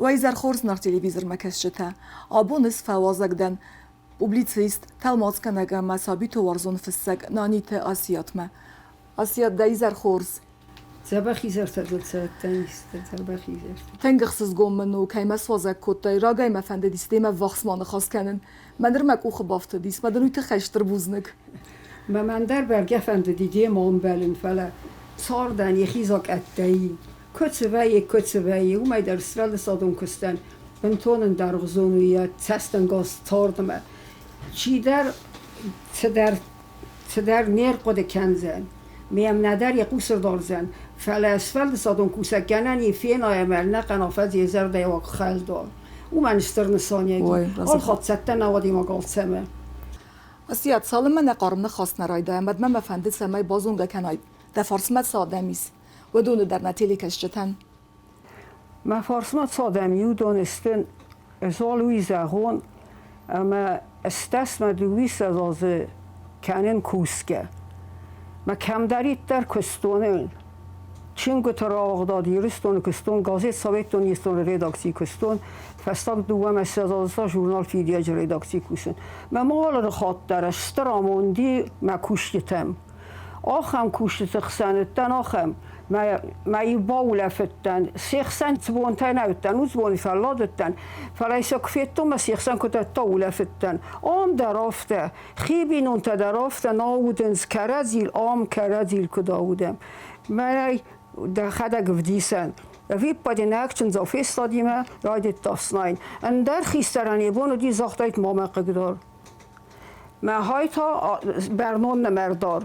Уӕ изӕр хорз, нӕ телевизормӕ кӕсджытӕ! Абон ӕз фӕуазӕг дӕн публицист, тӕлмацгӕнӕг ӕмӕ сабиты уарзон фыссӕг Наниты Асиатмӕ. Асиат, дӕ изӕр хорз! Дзӕбӕх изӕртӕ дыл цӕттӕ исты, дзӕбӕх изӕртӕ. Тынг ӕхсызгон мын у, кӕй мӕ суазӕг кодтай, рагӕй мӕ фӕндыдис демӕ ввахс ма ныхас кӕнын. Мӕ ныр мӕ къухы бафтыдис, мӕ дын уый тыххӕй стыр бузныг. Мӕ мӕн дӕр бӕргӕ фӕндыди демӕ ӕмбӕлын, фӕлӕ цардӕн йӕхи закъӕттӕй куы цы вӕййы, куы цы вӕййы, уымӕй дӕр сфӕлдыстадон куыстӕн бынтон ӕндӕргъуызон у йӕ цӕстӕнгас цардмӕ. Чидӕр цыдӕр цыдӕр не рхъуыды кӕндзӕн, ме нӕдӕр йӕ хъус ӕрдардзӕн, фӕлӕ сфӕлдыстадон кусӕг гӕнӕн и фена ӕмӕ ӕнӕхъӕн афӕдз йӕ зӕрдӕйы хӕлдон. Уымӕн стыр нысаниуӕг и. Алхатт цӕттӕ нӕ адӕймаг алцӕмӕ. Асиат, цалынмӕ нӕ хъарм ныхас нӕ райдайӕм, уӕдмӕ мӕ фӕнды, цӕмӕй базонгӕ кӕнай, дӕ фарсмӕ цы адӕм ис, уыдоны дӕр нӕ телекӕсджытӕн. Мӕ фарсмӕ цы адӕм и, уыдон сты ӕз уал уый зӕгъон, ӕмӕ ӕстӕсмӕ дыууиссӕдз азы кӕнын кусгӕ. Мӕ кӕмдӕриддӕр куыстон чингуыты рауагъдад Ирыстоны куыстон, газет Советон Ирыстоны редакцийы куыстон, фӕстаг дыууӕмӕ ссӕдз азы та журнал Фидиӕджы редакцийы кусын. Мӕ алы хатт дӕр стыр амонд и мӕ кусджытӕм. Ахӕм кусджыты хсӕн уыдтӕн ахӕм, мӕ-иу баулӕфыдтӕн, се хсӕн цы бонтӕ нӕ уыдтӕн, уыцы боны фӕллад уыдтӕн, фӕлӕ сӕ куы федтон, мӕ се хсӕн куыд ӕддӕ улӕфыдтӕн. Ам дӕр афтӕ, хи бинонтӕ дӕр афтӕ нӕ аудынц кӕрӕдзийыл, ам кӕрӕдзийыл куыд аудӕм. Мӕнӕй дӕхӕдӕг ӕвдисӕн. Ӕвиппайды нӕ чындзау фестадимӕ райдыдта ӕфснайын. Ӕндӕр хистӕрӕн йӕ бон уыди загътаид ма мӕ хъыгдар. Мӕ хай та бӕрнон нымӕрдар.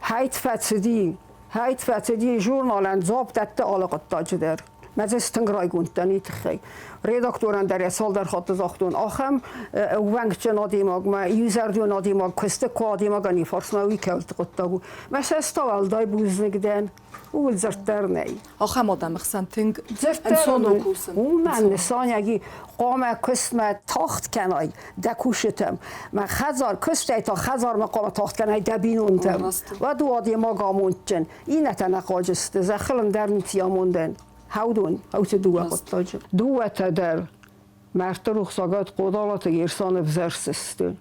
Хӕйт фӕцыди, хӕйт фӕцыди журналӕн дзуапп дӕтты алы хъуыддаджы дӕр. Мӕ дзы тынг райгонд дӕн уый тыххӕй. Редакторӕн дӕр йӕ цалдӕр хатты загътон, ахӕм ӕууӕнкджын адӕймагмӕ, иузӕрдион адӕймаг куысты куы адӕймагӕн йӕ фарсмӕ уый кӕуылты хъуыддаг у. Мӕ цӕст та уӕлдай бузныг дӕн. Ууыл дзырд дӕр нӕй. Ахӕм адӕмы хсӕн тынг ӕнцон у кусын. Уымӕн нысанӕги хъуамӕ куыстмӕ тагъд кӕнай дӕ кусджытӕм. Мӕ хӕдзар куыстӕй та хӕдзармӕ хъуамӕ тагъд кӕнай дӕ бинонтӕм. Уӕд у адӕймаг амондджын. Иннӕтӕ нӕ хъуаджы сты, зӕххыл ӕндӕр ницы амондӕн. Хӕудон, хӕуты дыууӕ хъуыддаджы. Дыууӕтӕ дӕр мӕрдты рухсагад Хъодалаты Герсаны ӕвзӕрстысты.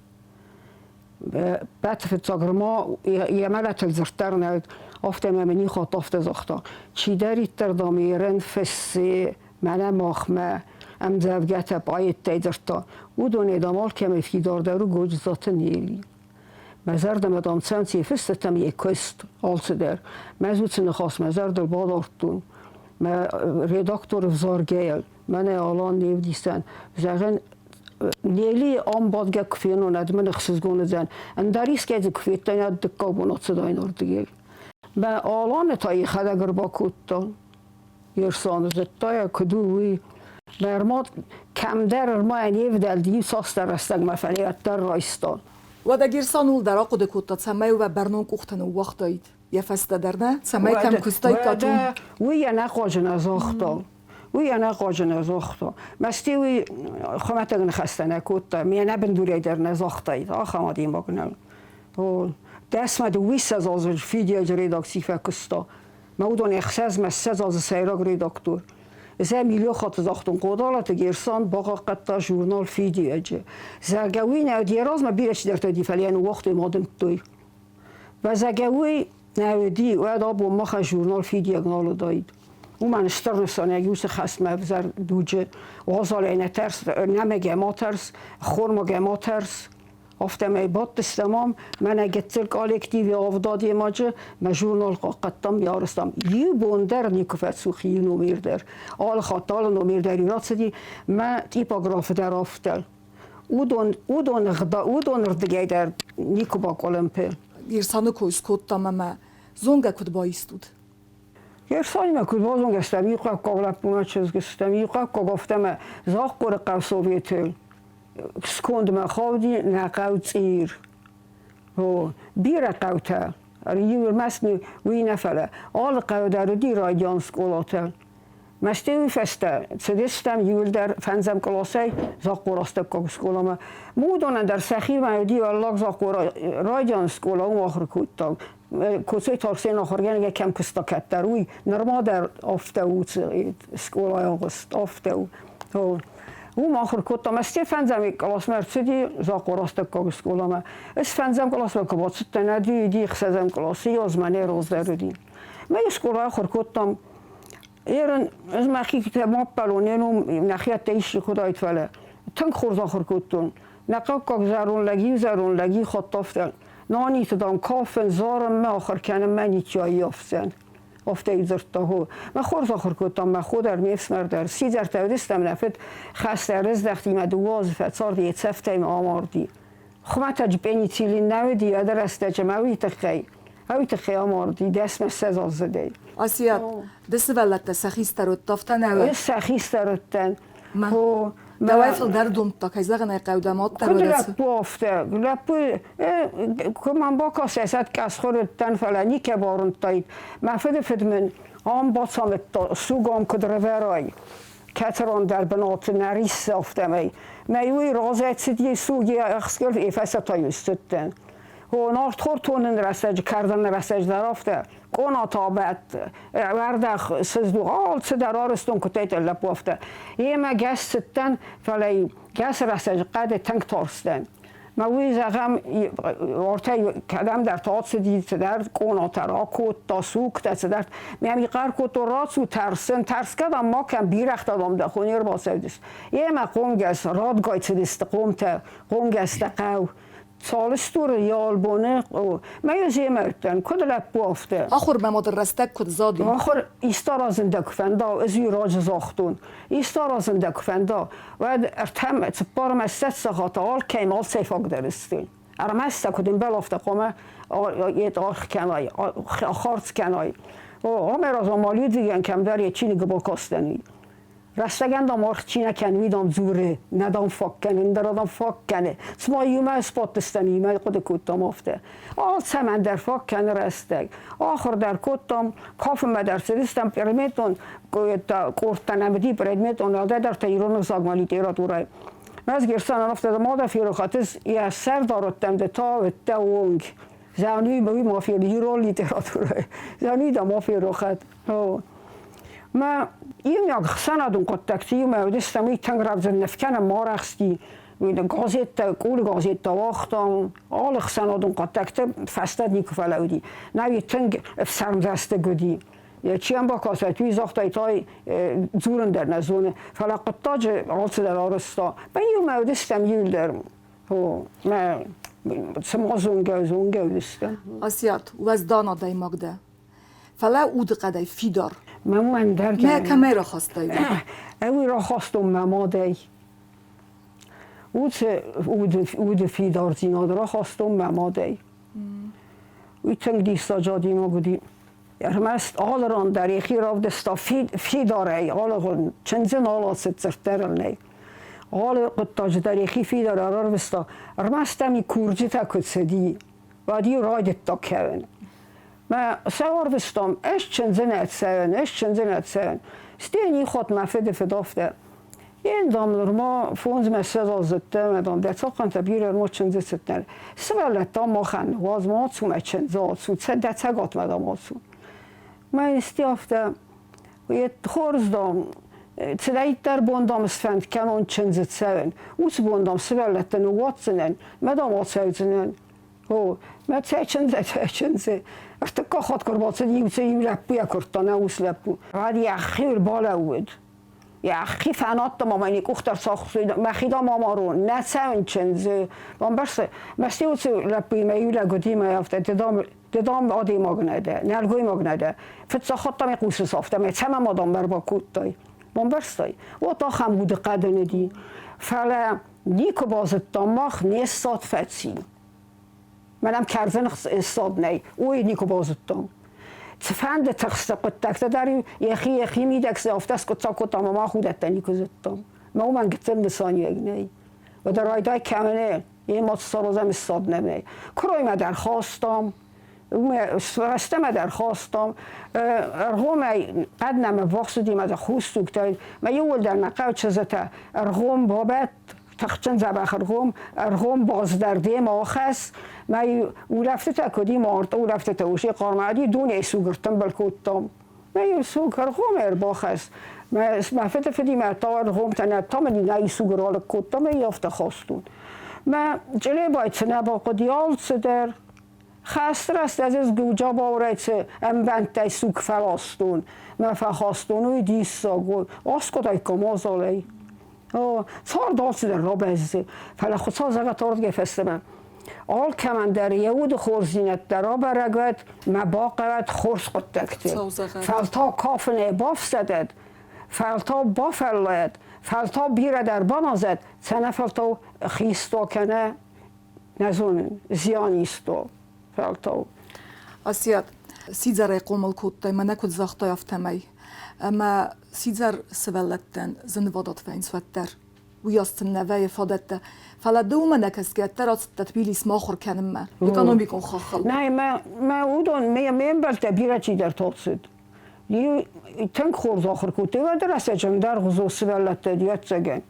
Пӕты фыццаг ма йӕ мӕлӕтыл дзырд дӕр нӕ уыд, афтӕ мӕ мын иу хатт афтӕ загъта: чидӕриддӕр, дам, ерын фыссы мӕнӕ махмӕ ӕмдзӕвгӕтӕ поэттӕй дзырдта, уыдонӕй, дам, алкӕмӕй фидардӕр у Годжыцаты Нелли. Мӕ зӕрдӕмӕ, дам, цӕуынц йӕ фыстытӕм, йӕ куыст, алцыдӕр. Мӕ ӕз уыцы ныхас мӕ зӕрдыл бадардтон. Мӕ редактор ӕвзаргӕйӕ мӕнӕ Алан не вдисӕн, зӕгъӕн, Нелли ам бадгӕ куы фенон, ӕд мын ӕхсызгон уыдзӕн. Ӕндӕр искӕй дзы куы федтаин, ӕд дыккаг бон ацыдаин ардыгӕй. Мӕ Аланы та йӕхӕдӕг ӕрбакодта. Ерсаны зыдта йӕ, куыд у, уый. Мӕ ӕрмад кӕмдӕр ӕрмайӕ не вдӕлд, иу цасдӕр рӕстӕгмӕ фӕлӕ уӕддӕр райста. Уӕдӕ Герсан ууыл дӕр ахъуыды кодта, цӕмӕй уӕ бӕрнон къухтӕ ныууагътаид. Йӕ фӕстӕ дӕр нӕ, цӕмӕй кӕм куыстаиккат, уым. Уый ӕнӕхъуаджы нӕ загъта. Уый ӕнӕхъуаджы нӕ загъта. Мӕсти уый хуымӕтӕг ныхӕстӕ нӕ кодта, ме ӕнӕбындурӕй дӕр нӕ загътаид, ахӕм адӕймаг нӕу. Дӕсмӕ дыууиссӕдз азы Фидиаджы редакцийы фӕкуыста. Мӕ уыдон ӕхсӕзмӕ ссӕдз азы сӕйраг редактор. Зӕ миллион хатты загътон, Хъодалаты Герсан бахъахъхъӕдта журнал Фидиаджы. Зӕгъгӕ, уый нӕ уыд, йӕ размӕ бирӕ чидӕртӕ уыди, фӕлӕ йӕ ныууагътой ӕмӕ адымдтой. Базӕгӕ уый нӕ уыди, уӕд абон махӕн журнал Фидиаг нал уыдаид. Уымӕн стыр нысанӕг уыцы хӕстмӕ ӕвзӕр дуджы уазалӕй нӕ тӕрс, нӕмыгӕй ма тӕрс, ӕххормагӕй ма тӕрс. Афтӕмӕй бадтыстӕм ам, мӕнӕ гыццыл коллектив авд адӕймаджы, мӕ журнал хъахъхъӕдтам, арӕзтам. Иу бон дӕр никуы фӕцух иу номер дӕр. Алы хатт алы номер дӕр иу рацыди, мӕ типографы дӕр афтӕ. Уыдон, уыдон, уыдон рдыгӕй дӕр никуы бакъуылымпы. Герсаны кой скодтам ӕмӕ зонгӕ куыд баистут? Герсанимӕ куыд базонгӕ стӕм, иу хъӕуккаг лӕппумӕ чызг стӕм, иу хъӕуккаг афтӕ ӕмӕ Захъхъоры хъӕусоветы скондмӕ хауди нӕ хъӕу Цъир. О, бирӕ хъӕутӕ, иу ӕрмӕст уый нӕ фӕлӕ алы хъӕуы дӕр уыди райдиан скъолатӕ. Мӕстӕй уый фӕстӕ цыдыстӕм иуылдӕр фӕндзӕм къласӕй Захъхъор астӕуккаг скъоламӕ. Уыдонӕн дӕр сӕхимӕ уыди уӕллаг Захъхъор райдиан скъола, уым ахуыр кодтам. Коцойты Арсен ахуыргӕнӕг кӕм куыста кӕддӕр, уый нырма дӕр афтӕ у скъолайы агъуыст, афтӕ у. Уым ахуыр кодтам. Ӕз фӕндзӕм къласмӕ ӕрцыди Захъорастӕггаг скъоламӕ. Ӕз фӕндзӕм къласмӕ куы бацыдтӕн, ӕди иди ӕхсӕзӕм къласы, ӕз мӕнӕ раздӕр уыди. Мӕ скъолайы ахуыр кодтам. Ерын, ӕз мӕхи ма ппӕлон, йе ном нӕхиӕттӕ исчи хуыдаид, фӕлӕ тынг хорз ахуыр кодтон. Нӕ хъӕуккаг зӕронд лӕг иу зӕронд лӕги хатт афтӕ, Наниты, дам, кафын, зарынмӕ ахуыр кӕнынмӕ ничи ӕййафдзӕн. Афтӕ дзырдта хо. Мӕ хорз ахуыр кодтам, мӕ хо дӕр, ме фсымӕр дӕр. Сидзӕртӕ уыдыстӕм, нӕ фыд хӕсты ӕрыздӕхти мӕ дыууӕ азы фӕцарди, йе цӕфтӕй мӕ амарди. Хуымӕтӕджы пенициллин нӕ уыди, ӕдӕр рӕстӕджы мӕ уый тыххӕй, уый тыххӕй амарди 10-20 аздзыдӕй. Асиат, ды сывӕллӕттӕ сӕ хистӕр уыдтӕ, афтӕ нӕ уыд? Ӕз сӕ хистӕр уыдтӕн. Хо, Дӕуӕй фылдӕр домдта, кӕй зӕгъын ӕй хъӕуы, дӕ мад дӕр Куыд лӕппу афтӕ? Лӕппу, куы мӕм бакастӕй, сӕд къӕсхуыр уыдтӕн, фӕлӕ никӕй баруындтаид. Мӕ фыды фыд мын ам бацамыдта, суг ам куыд рывӕрай, кӕцыран дӕр бынаты нӕ риссы, афтӕмӕй. Мӕ уый разӕй цыди суг йӕ ӕхсгӕ фӕсӕтӕй сцыдтӕн. О, нартхор тонын рӕстӕджы, кӕрдыны рӕстӕджы дӕр афтӕ. Къоната абадт, уӕрдӕх сыздух, алцыдӕр арӕзтон куыдтӕй лӕппу афтӕ. Йемӕ гӕс цыдтӕн, фӕлӕ гӕсы рӕстӕджы хъӕды тынг тарстӕн. Мӕ уый, зӕгъӕм, ортӕ кӕдӕмдӕр ацыди, цыдӕр къоната ракодта, сугтӕ, цыдӕр. Мӕм хъӕр кодта, рацу, тӕрсын, тӕрсгӕ дам ма кӕн, бирӕгътӕ дам дӕ хо не рбацӕудзысты. Йемӕ хъомгӕс радгай цыдысты хъомтӕ, хъомгӕстӕ хъӕу. Цал стуры йалбоны мӕ земӕ уыдтӕн, куыд лӕппу афтӕ. Ахуырмӕ ма дын рӕстӕг куыд зади? Ахуыр исты аразын дӕ куы фӕнда, ӕз уый раджы загътон. Исты аразын дӕ куы фӕнда, уӕд ӕртӕ цыппар ӕмӕ ссӕдз сахаты алкӕм алцӕй фаг дӕр сты. Ӕрмӕст сӕ куыд ӕмбӕлы, афтӕ хъуамӕ аргъ кӕнай, хардз кӕнай. О, ам размӕ ма Людвигӕн кӕмдӕр йӕ чиныгы бакастӕн уый. Рӕстӕгӕн, дам, аргъ чи нӕ кӕны, уый, дам, дзуры, нӕ, дам, фаг кӕны, ӕндӕр, дам, фаг кӕны. Цыма иумӕ сбадтыстӕм, иумӕ хъуыды кодтам афтӕ. Алцӕмӕн дӕр фаг кӕны рӕстӕг. Ахуыр дӕр кодтам, кафынмӕ дӕр цыдыстӕм предметон къордтӕ нӕм уыди, предметон уӕлдай дӕр та ирон ӕвзагмӕ литературӕйы. Ӕз Герсанӕн афтӕ дӕр ма дӕ ферох, ӕз йӕ сӕрдар уыдтӕн, ды та уыдтӕ онг. Зӕгъын, уый ма фер ирон литературӕйы. Зӕгъын, уый дӕ ма ферохӕд. Мӕ иунӕг ӕхсӕнадон хъуыддӕгты иумӕ уыдыстӕм, уый тынг рӕвдз ныв кӕнӕм арӕхсти. Газеттӕ, къулы газеттӕ уагътам, алы ӕхсӕнадон хъуыддӕгты фӕстӕ никуы фӕлӕууыди. Нӕ уый тынг ӕфсӕрмдзӕстыг уыди. Чи йӕм бакастаид, уый загътаид, ай дзурын дӕр нӕ зоны, фӕлӕ хъуыддаджы алцыдӕр арӕзта. Мӕ иумӕ уыдыстӕм иуылдӕр. Мӕ цыма зонгӕ зонгӕ уыдыстӕм. Асиат, уӕздан адӕймаг дӕ. Фӕлӕ удыхъӕдӕй фидар. Мӕ ӕндӕр Мӕ кӕмӕй рахастай? Ӕуый рахастон мӕ мадӕй. Уыцы уды фидардзинад рахастон мӕ мадӕй. Уый тынг диссаджы адӕймаг уыди. Ӕрмӕст алы ран дӕр йӕхи равдыста фидарӕй, алыгъуын чындзы нал ацыд дзырд дӕр ыл нӕй. Алы хъуыддаджы дӕр йӕхи фидар ӕрӕрвыста. Ӕрмӕст ӕм курджытӕ куы цыди, уӕд-иу райдыдта кӕуын. Мӕ сӕ арвыстам, ӕз чындзы нӕ цӕуын, ӕз чындзы нӕ цӕуын. Стӕй нихот мӕ фыды фыд афтӕ. Ен, дам, нырма фондзмӕ ссӕдз ӕмӕ, дам, дӕ цахъхъӕнтӕ бирӕ ма чындзы цыдтӕн. Сывӕллӕттӕ махӕн уадз ма ацу мӕ чындзы ацу, дӕ цӕгатмӕ, дам, ацу. Мӕ исти афтӕ, хорз, дам, цыдӕриддӕр бон, дам, сфӕнд кӕнон чындзы цӕуын, уыцы бон, дам, сывӕллӕттӕ ныууадздзынӕн, мӕ, дам, ацӕудзынӕн. О, мӕ цӕй чындзӕ, цӕй чындзӕ. Ӕртыккаг хатт куы ӕрбацыд, иу цы иу лӕппуйӕ куырдта, нӕ ус лӕппу. Уӕд йӕхи ӕрбалӕууыд. Йӕхи фӕнадта ма мӕ къухтӕ ӕрцахстой, мӕхи дам амарон, нӕ цӕуын чындзы. Бамбӕрста, мӕсти уыцы лӕппуимӕ иу лӕг уыди мӕ афтӕ, ды дам, ды дам адӕймаг нӕ дӕ, нӕлгоймаг нӕ дӕ. Фыццаг хатт дам хъусыс афтӕ, мӕ цӕмӕ ма дам ӕрбакодтай? Бамбӕрстай? Вот ахӕм удыхъӕд ын уыди. Фӕлӕ никуы базыдтам мах, не ссад фӕци. Мӕнӕн кӕрдзын ссад нӕй, уый никуы базыдтон. Цыфӕнды тыхсты хъуыддӕгтӕ дӕр-иу йӕхи йӕхи мидӕг цы афтӕ скъуыддзаг кодта ӕмӕ мах уыдӕттӕ никуы зыдтам. Мӕ уымӕн гыццыл нысаниуӕг нӕй. Уӕдӕ райдай кӕмӕн йе ма царозӕм ссад нӕм нӕй. Куыроймӕ дӕр хастам, фӕстӕмӕ дӕр хастам. Ӕргъомӕй хъӕд нӕм ӕввахс уыди мӕ дзы хус сугтӕ, мӕ иууылдӕр нӕ хъӕуы чызджытӕ ӕргъом бабӕтт, тыхджын дзӕбӕх ӕргъом, ӕргъом баздӕр демӕ ахӕсс, мӕ улӕфтытӕ куыд и, март улӕфтытӕ уыси хъармади дунейы суг ӕртымбыл кодтам. Мӕ иу суг ӕргъом ӕрбахӕсс. Мӕ фыды фыдимӕ тауӕргъомтӕ нӕ тамӕни нӕ исуг ралыг кодта мӕ афтӕ хастон. Мӕ Чъребай цы нӕ бахъуыди алцыдӕр. Хӕсты рӕстӕджы Гуджабаурӕй цы ӕмбӕндтӕй суг фӕластон, мӕ фӕхастон, уый диссаг у. Аскъуыдаиккам адзалӕй. О, цард алцыдӕр рабӕззы, фӕлӕ Хуыцау зӕгъӕд ардыгӕй фӕстӕмӕ. Алкӕмӕн дӕр йӕ уды хорздзинӕдтӕ рабӕрӕг уӕд мӕ бахъӕуӕд хорз хъуыддӕгты. Фӕлтау кафынӕй бафсӕдӕд, фӕлтау бафӕллайӕд, фӕлтау бирӕ дӕр баназӕд, цӕнӕфӕлтау хисто кӕнӕ, нӕ зонын, зиан исто, фӕлтау. Асиат, сидзӕрӕй хъомыл кодтай, мӕнӕ куыд загътай, афтӕмӕй. Ӕмӕ сидзӕр сывӕллӕттӕн зынвадат вӕййынц уӕддӕр. Уыйас сын нӕ вӕййы фадӕттӕ. Фӕлӕ ды уымӕ нӕ кӕсгӕ дӕр ацыдтӕ Тбилисмӕ ахуыр кӕнынмӕ, экономикон хаххыл. Нӕй, мӕ, мӕ уыдон, ме, ме мбӕлттӕ бирӕ чидӕртӕ ацыд. Тынг хорз ахуыр кодтой, уӕды рӕстӕджы ӕндӕргъуызон сывӕллӕттӕ, ӕвӕццӕгӕн.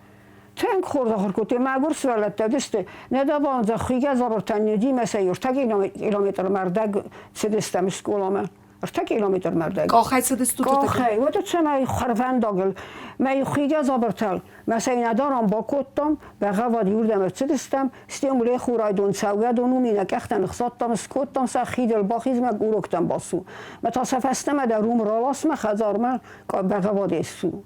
Тынг хорз ахуыр кодтой, мӕгуыр сывӕллӕттӕ уыдысты. Нӕ дӕ хуыйгӕ дзабыртӕ не уыди, мӕ сӕ ӕртӕ километрмӕ ӕрдӕг цыдыстӕм скъоламӕ. Ӕртӕ километрмӕ ӕрдӕг. Къахӕй цыдыстут? Къахӕй. Уӕдӕ цӕмӕй хуӕрвӕндагыл мӕ хуыйгӕ дзабыртӕ мӕ сӕ нӕдарӕн бакодтам, бӕгъӕввад иуырдӕм ӕрцыдыстӕм, стӕм Лехурайдон цӕугӕдон уым нӕ къӕхтӕ ныхсадтам, скодтам сӕ хидыл бахизмӕ уроктӕм бацу. Мӕ та сӕ фӕстӕмӕ дӕр уым ралас мӕ хӕдзармӕ бӕгъӕввадӕй ссу.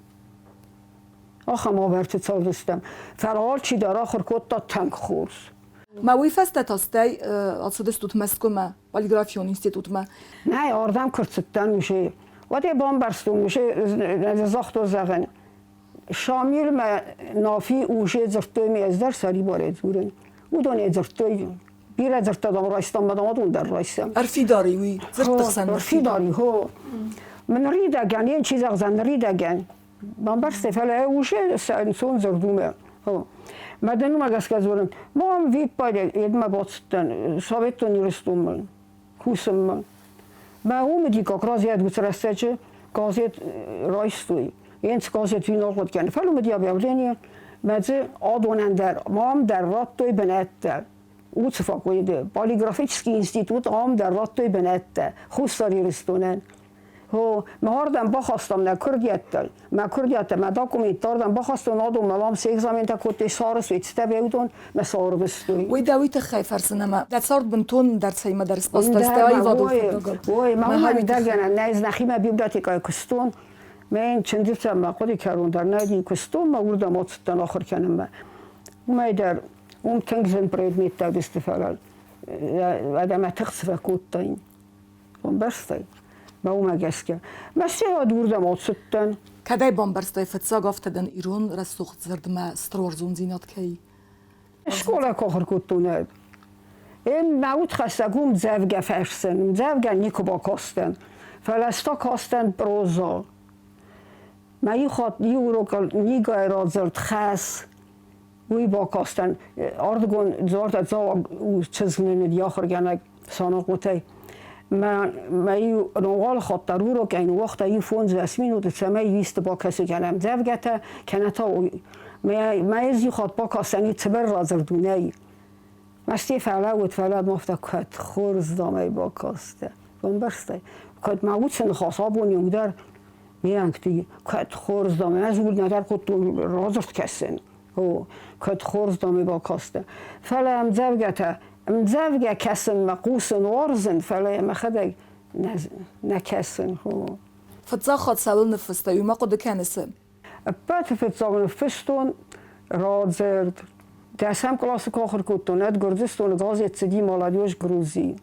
Ахӕм уавӕрты цардыстӕм. Фӕлӕ алчидӕр ахуыр кодта тынг хорз. Мӕ уый фӕстӕ та стӕй ацыдыстут Мӕскуымӕ, полиграфион институтмӕ. Нӕй, ардӕм куы рцыдтӕн уже, уӕд ӕй бамбӕрстон, уже загътон, зӕгъын, Шамил мӕ Нафи уже дзырдтой ме ӕз дӕр сӕрибарӕй дзурын. Уыдонӕй дзырдтой, бирӕ дзырдтӕ дам райстам, мӕ дам адон дӕр райсӕм. Ӕрфидар и уый, дзырдты хсӕн. Ӕрфидар и, хо. Мын ныридӕгӕн, йын чи зӕгъдзӕн ныридӕгӕн, бамбӕрстай, фӕлӕ уже сӕ ӕнцон дзырд у мӕ. Мӕ дын уымӕ гӕсгӕ дзурын, мам виппайды едмӕ бацыдтӕн Советон Ирыстонмӕ кусынмӕ. Мӕ уым уыди как раз йӕ уыцы рӕстӕджы газет райстой. Енц газет виноград кӕны. Фӕлӕ уым уыди объявление, мӕ дзы адонӕн дӕр, мам дӕр радтой бынӕттӕ. Уыцы факультеты полиграфический институт ам дӕр радтой бынӕттӕ Хуссар Ирыстонӕн. О, мӕ ардӕм бахастам нӕ куырдиӕттӕ. Мӕ куырдиӕттӕ, мӕ документтӕ ардӕм бахастон, адон мӕ ам цы экзаментӕ кодтой, сары цытӕ уыдон мӕ сӕрвыстой. Уый дӕ уый тыххӕй фӕрсын ӕмӕ дӕ цард бынтон ӕндӕр цӕимӕдӕр сбаста сты аивадон фӕндагыл. Ой, мӕ уымӕн дӕгӕнӕн нӕ ӕз нӕхимӕ библиотекӕйы куыстон. Мӕ чындзытӕ мӕ хъуыды кӕрон дӕр нӕ уыди, куыстон мӕ уырдӕм ацыдтӕн ахуыр кӕнынмӕ. Уымӕй дӕр уым тынг зын предметтӕ уыдысты, фӕлӕ уӕдӕ мӕ тых цы фӕкодтаин. Бамбӕрстай? Мӕ уымӕ гӕсгӕ. Мӕ сӕйраг уырдӕм ацыдтӕн. Кӕдӕй бамбӕрстай фыццаг афтӕ дын ирон рӕсугъд дзырдмӕ стыр уарзондзинад кӕй? Скъола куы ахуыр кодтон ӕд. Эн мӕ удхӕссӕг уым дзӕвгӕ фӕрсын, дзӕвгӕ никуы бакастӕн. Фӕлӕ ста кастӕн проза. Мӕ иу хатт иу урокыл Нигайы радзырд Хӕс уый бакастӕн. Ардыгон дзуартӕ дзауаг чызг нын уыди ахуыргӕнӕг Санахъотӕй. Мӕ, мӕ-иу рогъалы хатт дӕр урокӕй ныууагъта иу фондзӕс минуты, цӕмӕй исты бакӕсы кӕнӕ ӕмдзӕвгӕтӕ, кӕнӕ та мӕ, мӕ ӕз иу хатт бакастӕн, и цыбыр радзырд у, нӕй. Мӕсте фӕлӕууыд, фӕлӕ афтӕ кӕд хорз дамӕй бакастӕ. Бамбӕрстай? Кӕд ма уыцы ныхас абон иу дӕр ме ӕнгты кӕд хорз дам, ӕз уырнӕ дӕр кодтон радзырд кӕсын. О, кӕд хорз дам бакастӕ. Фӕлӕ ӕмдзӕвгӕтӕ, ӕмдзӕвгӕ кӕсынмӕ хъусын уарзын, фӕлӕ мӕхӕдӕг нӕ, нӕ кӕсын. О. Фыццаг хатт цӕуыл ныффыстай, уый ма хъуыды кӕныс? Ӕппӕты фыццаг ныффыстон радзырд. Дӕсӕм къласы куы ахуыр кодтон, уӕд Гуырдзыстоны газет цыди «Молодежь Грузии».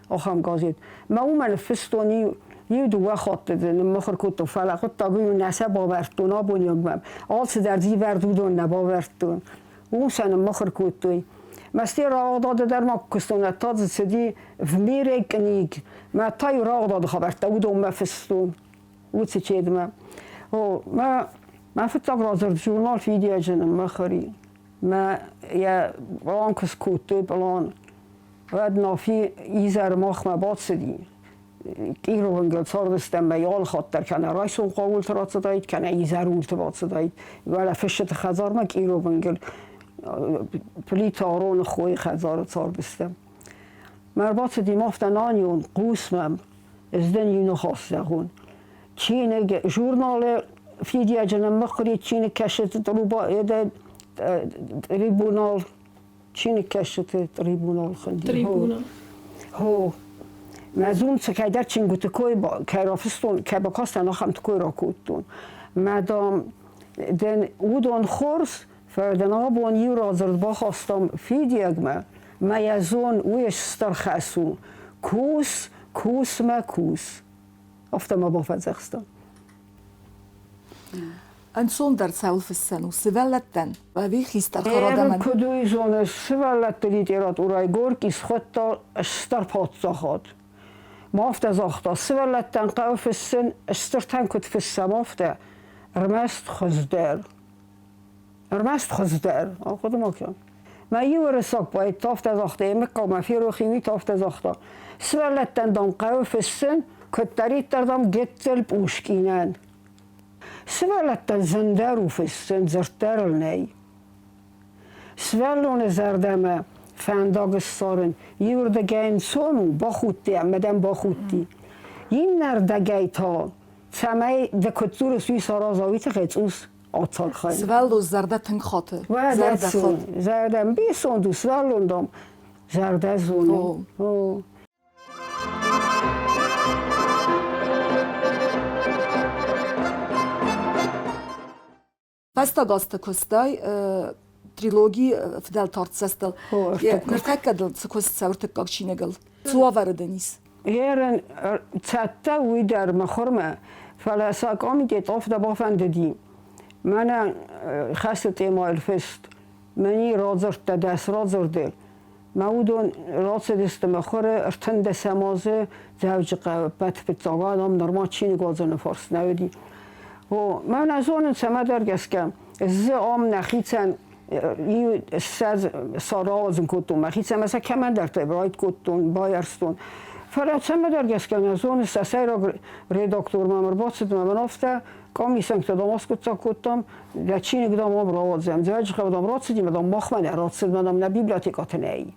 Ахӕм газет. Мӕ уымӕ ныффыстон иу, иу-дыууӕ хатты дзы ныммыхуыр кодтон, фӕлӕ хъуыддаг уый у, нӕ сӕ бавӕрдтон абоны мӕм. Алцыдӕр дзы ивӕрд уыдон нӕ бавӕрдтон. Уым сӕ ныммыхуыр кодтой. Мӕсте рауагъдады дӕр ма куыстон, ӕд та дзы цыди в мире книг. Мӕ та-иу рауагъдады хабӕрттӕ уыдонмӕ фыстон. Уыцы чедмӕ. О, мӕ, мӕ фыццаг радзырд журнал «Фидиӕджы» ныммыхуыр и. Мӕ йӕ пълан куы скодтой, пълан, уӕд Нафи изӕры махмӕ бацыди. Кировынгыл цардыстӕм мӕ алы хатт дӕр кӕнӕ райсом хъӕуылты рацыдаид, кӕнӕ изӕруылты бацыдаид. Уӕлӕ фысджыты хӕдзармӕ Кировынгыл Плиты Ароны хойы хӕдзары цардыстӕм. Мӕ ӕрбацыди афтӕ нанион, хъус мӕм, ӕз дын иу ныхас зӕгъон. Чиныг, журналы Фидиаджы ныммыхуыр чиныгкӕсджыты трибунал, чиныгкӕсджыты трибунал хуынди. Трибунал. Хо. Мӕ зонд цы кӕйдӕр чингуыты кой кӕй рафыстон, кӕй бакастӕн, ахӕмты кой ракодтон. Мӕ, дам, дӕн уыдон хорз, фӕлӕ дын абон иу радзырд бахастам фидиагмӕ, мӕ йӕ зон, уый стыр хӕс у. Кус, кус мӕ кус. Афтӕ ма бафӕдзӕхста. Ӕнцондӕр цӕуыл фыссӕн у сывӕллӕттӕн ӕви хистӕр адӕмӕн? Куыд уый зоныс, сывӕллӕтты литературӕйы Горький схуыдта стыр паддзахад. Ма афтӕ загъта, сывӕллӕттӕн хъӕуы фыссын, стыртӕн куыд фыссӕм, афтӕ, ӕрмӕст хуыздӕр. Ӕрмӕст хуыздӕр, ахъуыды ма кӕн. Мӕ иу уырыссаг поэт афтӕ загъта, йӕ мыггагмӕ ферох и, уый та афтӕ загъта. Сывӕллӕттӕн, дам, хъӕуы фыссын, куыддӕриддӕр, дам, гыццыл Пушкинӕн. Сывӕллӕттӕн зындӕр у фыссын, дзырд дӕр ыл нӕй. Сывӕллоны зӕрдӕмӕ фӕндаг ссарын иуырдыгӕй ӕнцон у, бахудти ӕмӕ дӕм бахудти. Иннӕрдыгӕй та, цӕмӕй ды куыд дзурыс, уый сараза, уый тыххӕй цъус ацархайын. Сывӕллон зӕрдӕ тынг хаты. Зӕрдӕ хаты. Зӕрдӕ ӕмбисонд у, сывӕллон, дам, зӕрдӕ зоны. О. Фӕстаг азты куыстай трилоги Фыдӕлты артдзӕстыл. Ныртӕккӕ дыл цы куыст цӕуы ӕртыккаг чиныгыл? Цы уавӕры дын ис? Ерын цӕттӕ уый дӕр мыхуырмӕ, фӕлӕ сӕ комитет афтӕ бафӕндыди. Мӕнӕ хӕсты темӕйыл фыст. Мӕни радзырдта дӕс радзырды. Мӕ уыдон рацыдысты мыхуыры 13-ӕм азы Дзӕуджыхъӕуы ӕппӕт фыццаг адӕм нырма чиныгуадзӕны фарс нӕ уыди. О, мӕнӕ зонын цӕмӕдӕр гӕсгӕ, дзы ам нӕхицӕн иу ссӕдз сарауадзын кодтон мӕхицӕн ӕмӕ сӕ кӕмӕндӕртӕй райд кодтон, байарстон. Фӕлӕ цӕмӕдӕр гӕсгӕ нӕ зоныс, сӕ сӕйраг редактор мӕм ӕрбацыд ӕмӕ мын афтӕ къамисӕнгтӕ дам аскъуыддзаг кодтам, дӕ чиныг дам ам рауадзӕм, Дзӕуджыхъӕуы дам рацыди, мӕ дам махмӕ нӕ рацыд, мӕ дам нӕ библиотекӕты нӕй.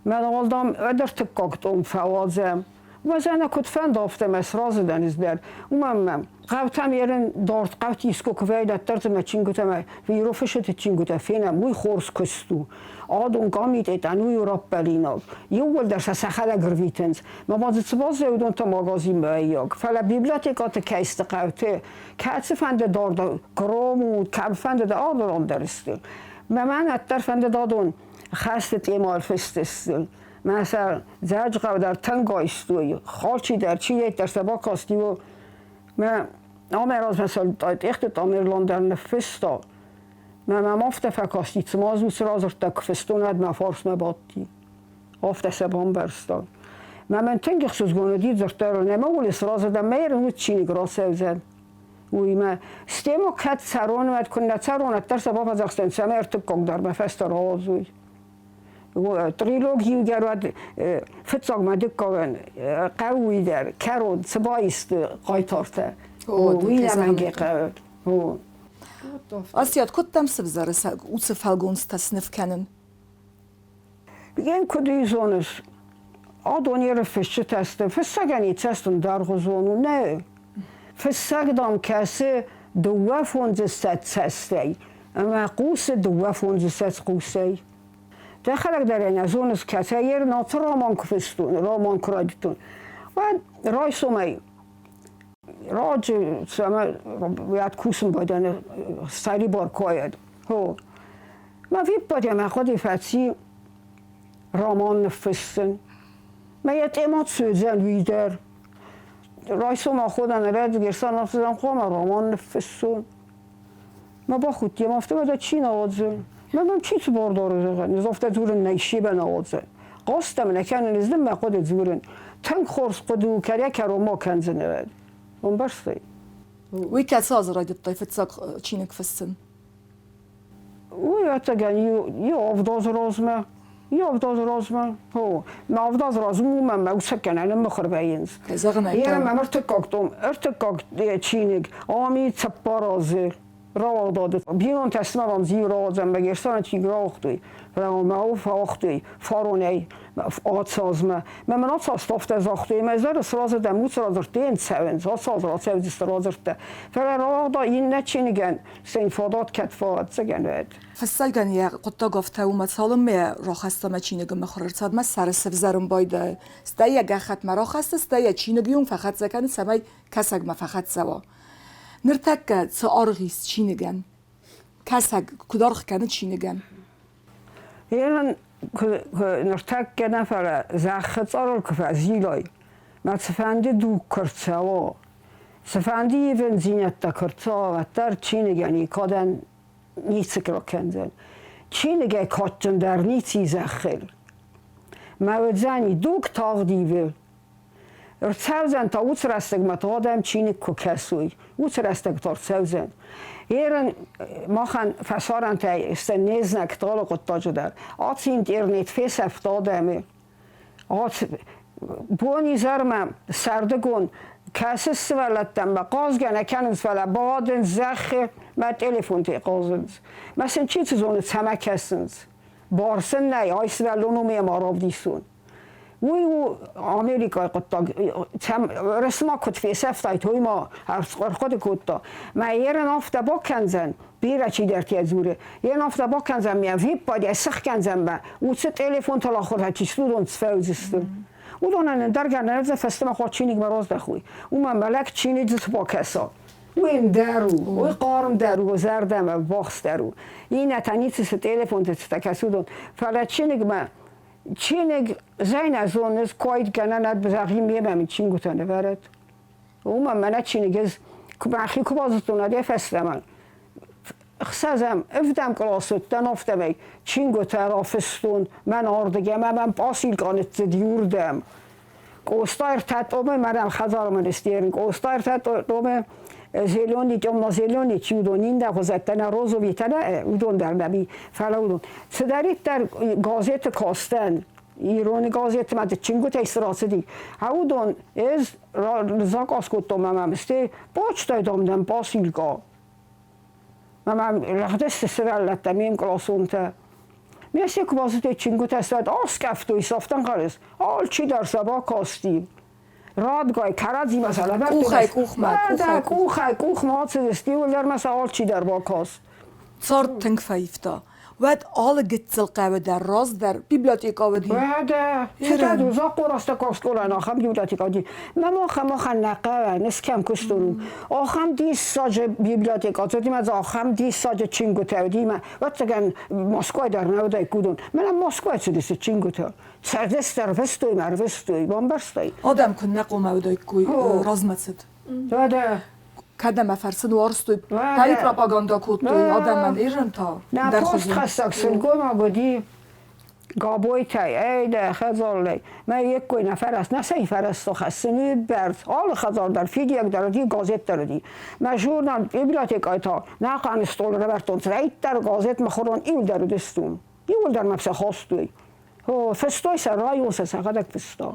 Мӕ уал дам ӕдӕртыккаг том фӕуадзӕм. Уазӕнӕ куыд фӕнды, афтӕ мӕ сразы дӕн ӕз дӕр. Уымӕн мӕм хъӕутӕм ерын дард хъӕути искуы куы вӕййы, дӕддӕр дзы мӕ чингуытӕ мӕ Ирофысыты чингуытӕ фенӕм, уый хорз куыст у. Адон комитетӕн уый у раппӕлинаг. Иууылдӕр сӕ сӕхӕдӕг ӕрвитынц. Мӕ ма дзы цы баззайы, уыдон та магазинмӕ ӕййаг. Фӕлӕ библиотекӕты кӕсты хъӕуты кӕцыфӕнды дард гром у, кӕмфӕнды дӕр адон дӕр сты. Мӕ мӕн ӕддӕр фӕндыд адон хӕсты темӕйыл фыст сты. Мӕ сӕ Дзӕуджыхъӕуы дӕр тынг айстой, алчидӕр, чидӕриддӕр сӕ бакасти, Мӕ амӕй размӕ сӕ Тъехты Тамерлан дӕр ныффыста. Мӕ мӕм афтӕ фӕкасти, цыма ӕз уыцы радзырдтӕ куы фыстон, уӕд мӕ фарсмӕ бадти. Афтӕ сӕ бамбӕрста. Мӕ мӕн тынг ӕхсызгон уыди дзырдтӕ ӕмӕ уый сразы дӕн, мӕ уыд чиныг рацӕудзӕн. Уыимӕ стемо кӕд цӕрон, уӕд куыннӕ цӕрон, уӕддӕр сӕ бафӕдзӕхстӕн, цӕмӕй ӕртыккаг дӕр мӕ фӕстӕ рауадзой. Трилоги дӕр уӕд фыццаг мӕ дыккагӕн хъӕуы дӕр кӕрон цы баисты хъайтартӕ. Уый нӕмӕнгӕй хъӕуы. Асиат, куыд дӕм сывзӕры уыцы фӕлгонцтӕ сныв кӕнын? Ген куыд уый зоныс, адон еры фысджытӕ сты. Фыссӕгӕн и цӕстын дӕргъуызон у, нӕ. Фыссӕг, дам, кӕсы 52 цӕстӕй ӕмӕ хъусы 52 хъусӕй. Дӕхӕдӕг дӕр ӕй нӕ зоныс, кӕцӕй ер нацы роман куы фыстон, роман куы райдыдтон, уӕд райсомӕй раджы цӕмӕ уӕд кусын байдайын сӕрибар куы Хо. Мӕ виппайдӕ мӕ хъуыди фӕци роман ныффыссын. Мӕ йӕ тъема цудзӕн уый дӕр. Райсом аходӕн ӕрӕдзыг Ерсан ацыдзӕн хъуамӕ роман ныффыссон. Мӕ бахудти, ӕмӕ афтӕ уӕдӕ чи нӕ уадзы? Мӕ мӕм чи цы бар дары, зӕгъӕн, ӕз афтӕ дзурын нӕ исчи нӕ уадзы. Хъазтӕ мын кӕнын, ӕз дын мӕ хъуыды дзурын. Тынг хорз хъуыды у, кӕрӕй-кӕронмӕ ма кӕндзынӕ уӕд. Ӕмбӕрстай? Уый кӕцы азы райдыдтай фыццаг чиныг фыссын? Уый ӕцӕгӕн иу 70 азы размӕ. Иу 70 азы размӕ. О, мӕ 70 азы размӕ уымӕн мӕ усӕггӕнӕны мыхуыр вӕййынц. Зӕгъын ӕй Йе мӕм ӕртыккаг том, ӕртыккаг чиныг, ами 4 азы. Рауагъдады бинонтӕ сымахӕн зин рауадзӕн Герсаны чи рауагътой, фӕлӕ мӕ фӕуагътой фаронӕй ацазмӕ. Мӕ мын ацаз афтӕ загътой, мӕ зӕрдӕ сразы дӕм уыцы радзырдты йын цӕуынц, ацаз рацӕудзысты радзырдтӕ. Фӕлӕ рауагъда иннӕ чиныгӕн сын фадат кӕд фӕвӕццӕгӕн уӕд. Фыссӕгӕн йӕ хъуыддаг афтӕ у, мӕ цалынмӕ рахаста мӕ чиныгы мыхуыр ӕрцадмӕ сӕры сӕвзӕрын байдайы, стӕй йӕ гӕххӕтмӕ рахӕссы, стӕй йӕ чиныг иум фӕхӕццӕ кӕны, цӕмӕй кӕсӕгмӕ фӕхӕццӕ уа. Ныртӕккӕ цы аргъ ис чиныгӕн? Кӕсӕг куыд аргъ кӕны чиныгӕн? Ерын ныртӕккӕ нӕ, фӕлӕ зӕххы цъарыл куы фӕзилай, мӕ цыфӕнды дуг куы рцӕуа, цыфӕнды ивындзинӕдтӕ куы рцӕуа, уӕддӕр чиныгӕн никӕдӕм ницы ракӕндзӕн. Чиныгӕй кадджындӕр ницы и зӕххыл. Мӕ уыдзӕни дуг тагъд ивы. Рцӕудзӕн та уыцы рӕстӕгмӕ та адӕм чиныг куы кӕсой, уыцы рӕстӕг та рцӕудзӕн. Ерын махӕн фӕсарӕнтӕй сты не знӕгты алы хъуыддаджы дӕр. Ацы интернет фесӕфт адӕмы. Бон-изӕрмӕ сӕрдыгон кӕсыс сывӕллӕттӕм, хъазгӕ нӕ кӕнынц, фӕлӕ бадынц зӕххы мӕ телефонтӕй хъазынц. Мӕ сын чи цы зоны, цӕмӕ кӕсынц. Бар сын нӕй, ай сывӕллон у ме ма равдисон. Уый у Америкӕйы хъуыддаг. Рӕстмӕ куыд фесӕфтаид, уый ма ӕрхъуыды кодта. Мӕ ерын афтӕ бакӕндзӕн, бирӕ чидӕртӕ дзуры, ерын афтӕ бакӕндзӕн, мӕ виппайдӕй сыхгӕндзӕн мӕ, уыцы телефонтыл ахуыртӕ чи сты, уыдон сфӕудзысты. Уыдонӕн ӕндӕр гӕнӕн фӕстӕмӕ хъуамӕ чиныгмӕ раздӕхой. Уымӕн мӕ лӕг чиныджы цы бакӕса, уый ӕндӕр у, уый хъармдӕр у, зӕрдӕмӕ ввахсдӕр у. Иннӕтӕ ницы цы телефонты цытӕ кӕсы, уыдон. Фӕлӕ чиныгмӕ Чиныг зӕйнӕ зоныс, койд гӕнӕн ӕд зӕгъи мемӕ мын чингуытӕ нывӕрӕд. Уымӕн мӕнӕ чиныг ӕз куы мӕхи куы базыдтон ӕдӕ фӕстӕмӕ, ӕхсӕзӕм, ӕвдӕм къласы уыдтӕн, афтӕмӕй чингуытӕ рафыстон мӕн ардыгӕй ӕмӕ мӕм пъасилкъа ныццыд иуырдӕм. Къоста ӕртӕ тъомы мӕнӕн хӕдзармӕ ныстъерын. Къоста ӕртӕ тъомы зеленый, темно-зеленый чи уыдон, иннӕ хуызӕттӕ нӕ розовыйтӕ нӕ, уыдон дӕр нӕ фӕлӕ уыдон. Цыдӕриддӕр газеты кастӕн, ирон газеты ма чингуытӕй цы рацыди, а уыдон ӕз заказ кодтон мӕ мӕм стӕй почтӕй дам дӕм посылка. Мӕ мӕм рӕхдӕсты сывӕллӕттӕ, ме мкъласонтӕ. Ме се куы базыдтой чингуытӕ, сӕ аскъӕфтой, сӕфтӕнхъӕлыс, алчидӕр сӕ бакасти. Радгай кӕрӕдзимӕ сӕ лӕвӕрдтой. Къухӕй къухмӕ, къухӕй къухӕй къухмӕ ацыдысты, иуылдӕр ма сӕ алчидӕр бакаст. Цард тынг фӕивта. Уӕд алы гыццыл хъӕуы дӕр раздӕр библиотекӕ уыди. Уӕдӕ, цытӕ ду захъорасты скъолайӕн ахӕм библиотекӕ уыди. Мӕ махӕн махӕн нӕ хъӕуӕн, ӕз кӕм куыстон, ахӕм диссаджы библиотекӕ уыди мӕ дзы ахӕм диссаджы чингуытӕ уыди мӕ, ӕвӕццӕгӕн, Москвайы дӕр нӕ уыдаид уыдон. Мӕнӕ Москвайы цыдысты чингуытӕ. Цардысты, ӕрвыстой мӕ ӕрвыстой, бамбӕрстай? Адӕм куыннӕ хъуамӕ уыдаиккой размӕцыд. Уӕдӕ Кӕдӕм ӕфӕрсын уарзтой, кӕй пропаганда кодтой адӕмӕн, ирон та Нӕ постхӕссӕг сылгоймаг уыди Габойтӕй, ӕй дӕ хӕдзарлӕй. Мӕ йе ккой нӕ фӕрӕз, нӕ сӕй фӕрӕзта хӕссын бӕрц. Алы хӕдзар дӕр, фидиаг дӕр уыди, газет дӕр уыди. Мӕ журнал библиотекӕйы та нӕхъӕн стъол равӕрдтон, цӕйдӕр газет мыхуырон иуылдӕр уыдыстон. Иуылдӕр мӕ сӕ хостой. Фыстой сӕ, район сӕ сӕхӕдӕг фыста.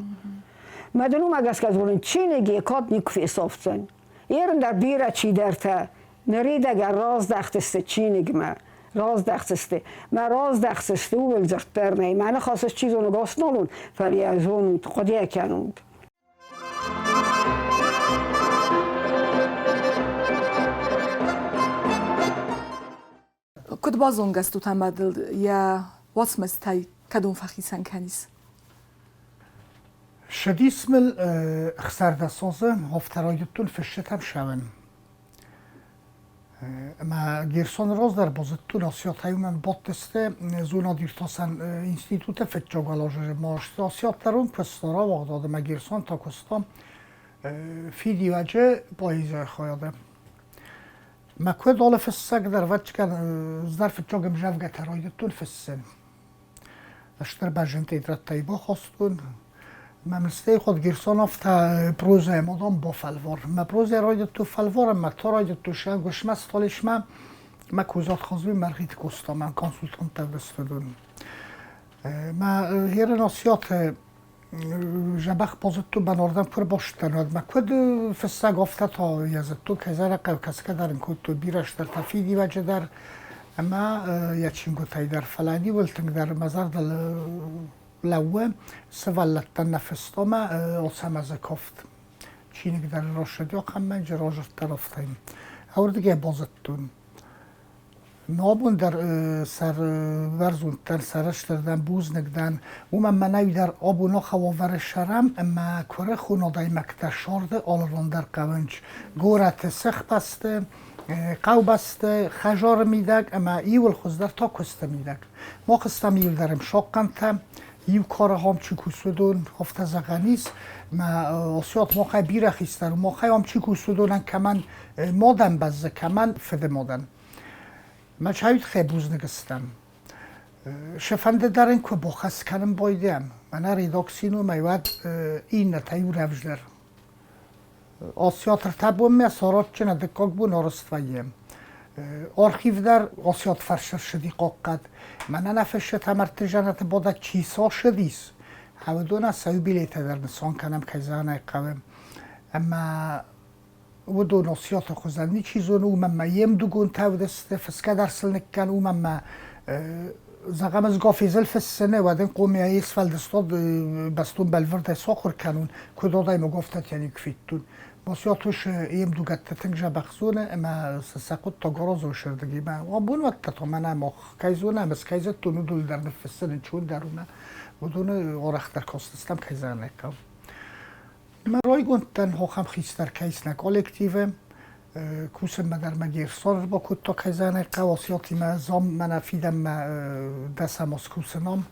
Мӕ дын уымӕ гӕсгӕ дзурын, чиныг йе кад никуы фесӕфдзӕн. Ерын дӕр бирӕ чидӕртӕ ныридӕгӕн раздӕхтысты чиныгмӕ, раздӕхдзысты. Мӕ раздӕхдзысты, ууыл дзырд дӕр нӕй. Мӕ ныхас чи зоны гасналон, фӕлӕ йӕ зонут, хъуыдыйӕ кӕнут. Куыд базонгӕ стут ӕмӕ дыл йӕ уацмыстӕй кӕдон фӕхицӕн кӕнис? Ссыдис мыл ӕхсӕрдӕсосы афтӕ райдыдтон фысджытӕм ссӕуын. Ӕмӕ Герсон раздӕр базыдтон, Асиатӕй уымӕн бадтысты зонад-иртасӕн институты фыццаг азы маст. Асиат дӕр уым куыста рауагъдады ӕмӕ Герсон та куыста фидиуӕджы поэзийы хайады. Мӕ куыд алы фыссӕг дӕр, ӕвӕццӕгӕн, ӕз дӕр фыццаг ӕмдзӕвгӕтӕ райдыдтон фыссын. Стыр бӕзджын тетрӕдтӕй бахастон. Мӕ мыстӕй хъуыд Герсанов та прозӕйы мадам бафӕлвар. Мӕ прозӕ райдыдтон фӕлварын, мӕ та райдыдтон сӕгуысмӕ, столисмӕ. Мӕ козат хазби Мӕргъиты Коста мӕ консультанттӕ выстыдон. Мӕ ерын Асиаты Дзӕбӕх базыдтон, мӕнӕрдӕм куы ӕрбацыдтӕн, уӕд мӕ куыд фыццаг, афтӕ та йӕ зыдтон, кӕй зӕрӕхъӕу кӕсгӕ дӕр ын кодтой бирӕ стыртӕ фидиуӕджы дӕр ӕмӕ йӕ чингуытӕй дӕр. Фӕлӕ иууыл тынгдӕр мӕ зӕрдыл лӕууы, сывӕллӕттӕн нӕ фыста мӕ Ацӕмӕзы кафт. Чиныг дӕр рацыди ахӕм мӕнджы разырдта афтӕ. Уырдыгӕй базыдтон. Абон дӕр сӕрбӕрзонддӕр, сӕрыстыр дӕн, бузныг дӕн. Уымӕн мӕнӕй дӕр абон ахӕм уавӕры сӕрӕм, ӕмӕ куырыхон адӕймӕгтӕ сӕрды алыран дӕр хъӕуынц. Горӕты сыхбӕсты, хъӕубӕсты, хӕдзары мидӕг ӕмӕ иуыл хуыздӕр та куысты мидӕг. Мах стӕм иуылдӕр ӕмсахъхъӕнтӕ, иу кары ам чи кусы, уыдон, афтӕ зӕгъӕн ис, мӕ Осиат махӕй бирӕ хистӕр у, махӕй ам чи кусы, уыдонӕн кӕмӕн мадӕн бӕззы, кӕмӕн фыды мадӕн. Мӕ чайы тыххӕй бузныг стӕм. Сӕ фӕнды дӕр ын куы бахӕс кӕнын байдайӕм, мӕнӕ редакцийы номӕй уӕд иннӕтӕ иу рӕвдздӕр. Осиат ӕртӕ бонмӕ саратджын, а дыккаг бон арӕзт вӕййы. Архив дӕр Осиат фӕрсы ссыди хъахъхъӕд. Мӕнӕ нӕ фысджытӕ мӕрдты дзӕнӕты бадӕг чи сосыдис, уыдонӕн сӕ юбилейтӕ дӕр нысан кӕнӕм, кӕй зӕгъын ӕй хъӕуы. Ӕмӕ уыдон Осиаты хуызӕн ничи зоны, уымӕн ма йе мдугонтӕ уыдысты, фысгӕ дӕр сыл ныккӕн, уымӕн ма зӕгъӕм, ӕз Гафезыл фыссыны, уӕд ын хъомӕ йе сфӕлдыстад бӕстон бӕлвырдӕй сахуыр кӕнон, куыд адӕймаг афтӕ кӕнин куы федтон. Осиат ус йе мдугӕтты тынг дзӕбӕх зоны ӕмӕ сӕ хъуыддаг аразы сырдыгимӕ. Абон уӕддӕр та мӕнӕ мах кӕй зонӕм, ӕз кӕй зыдтон, уыдон дӕр ныффыссын ӕнцон дӕр у мӕ уыдоны арӕхдӕр кастыстӕм, кӕй зӕгъын ӕй хъӕуы. Мӕ райгонд дӕн хохӕм хистӕр кӕй нӕ коллективы. Кусынмӕ дӕр мӕ Герсон ӕрбакодта кӕй хъӕуы Осиатимӕ зам мӕнӕ фидӕнмӕ дӕсӕм аз кусынам.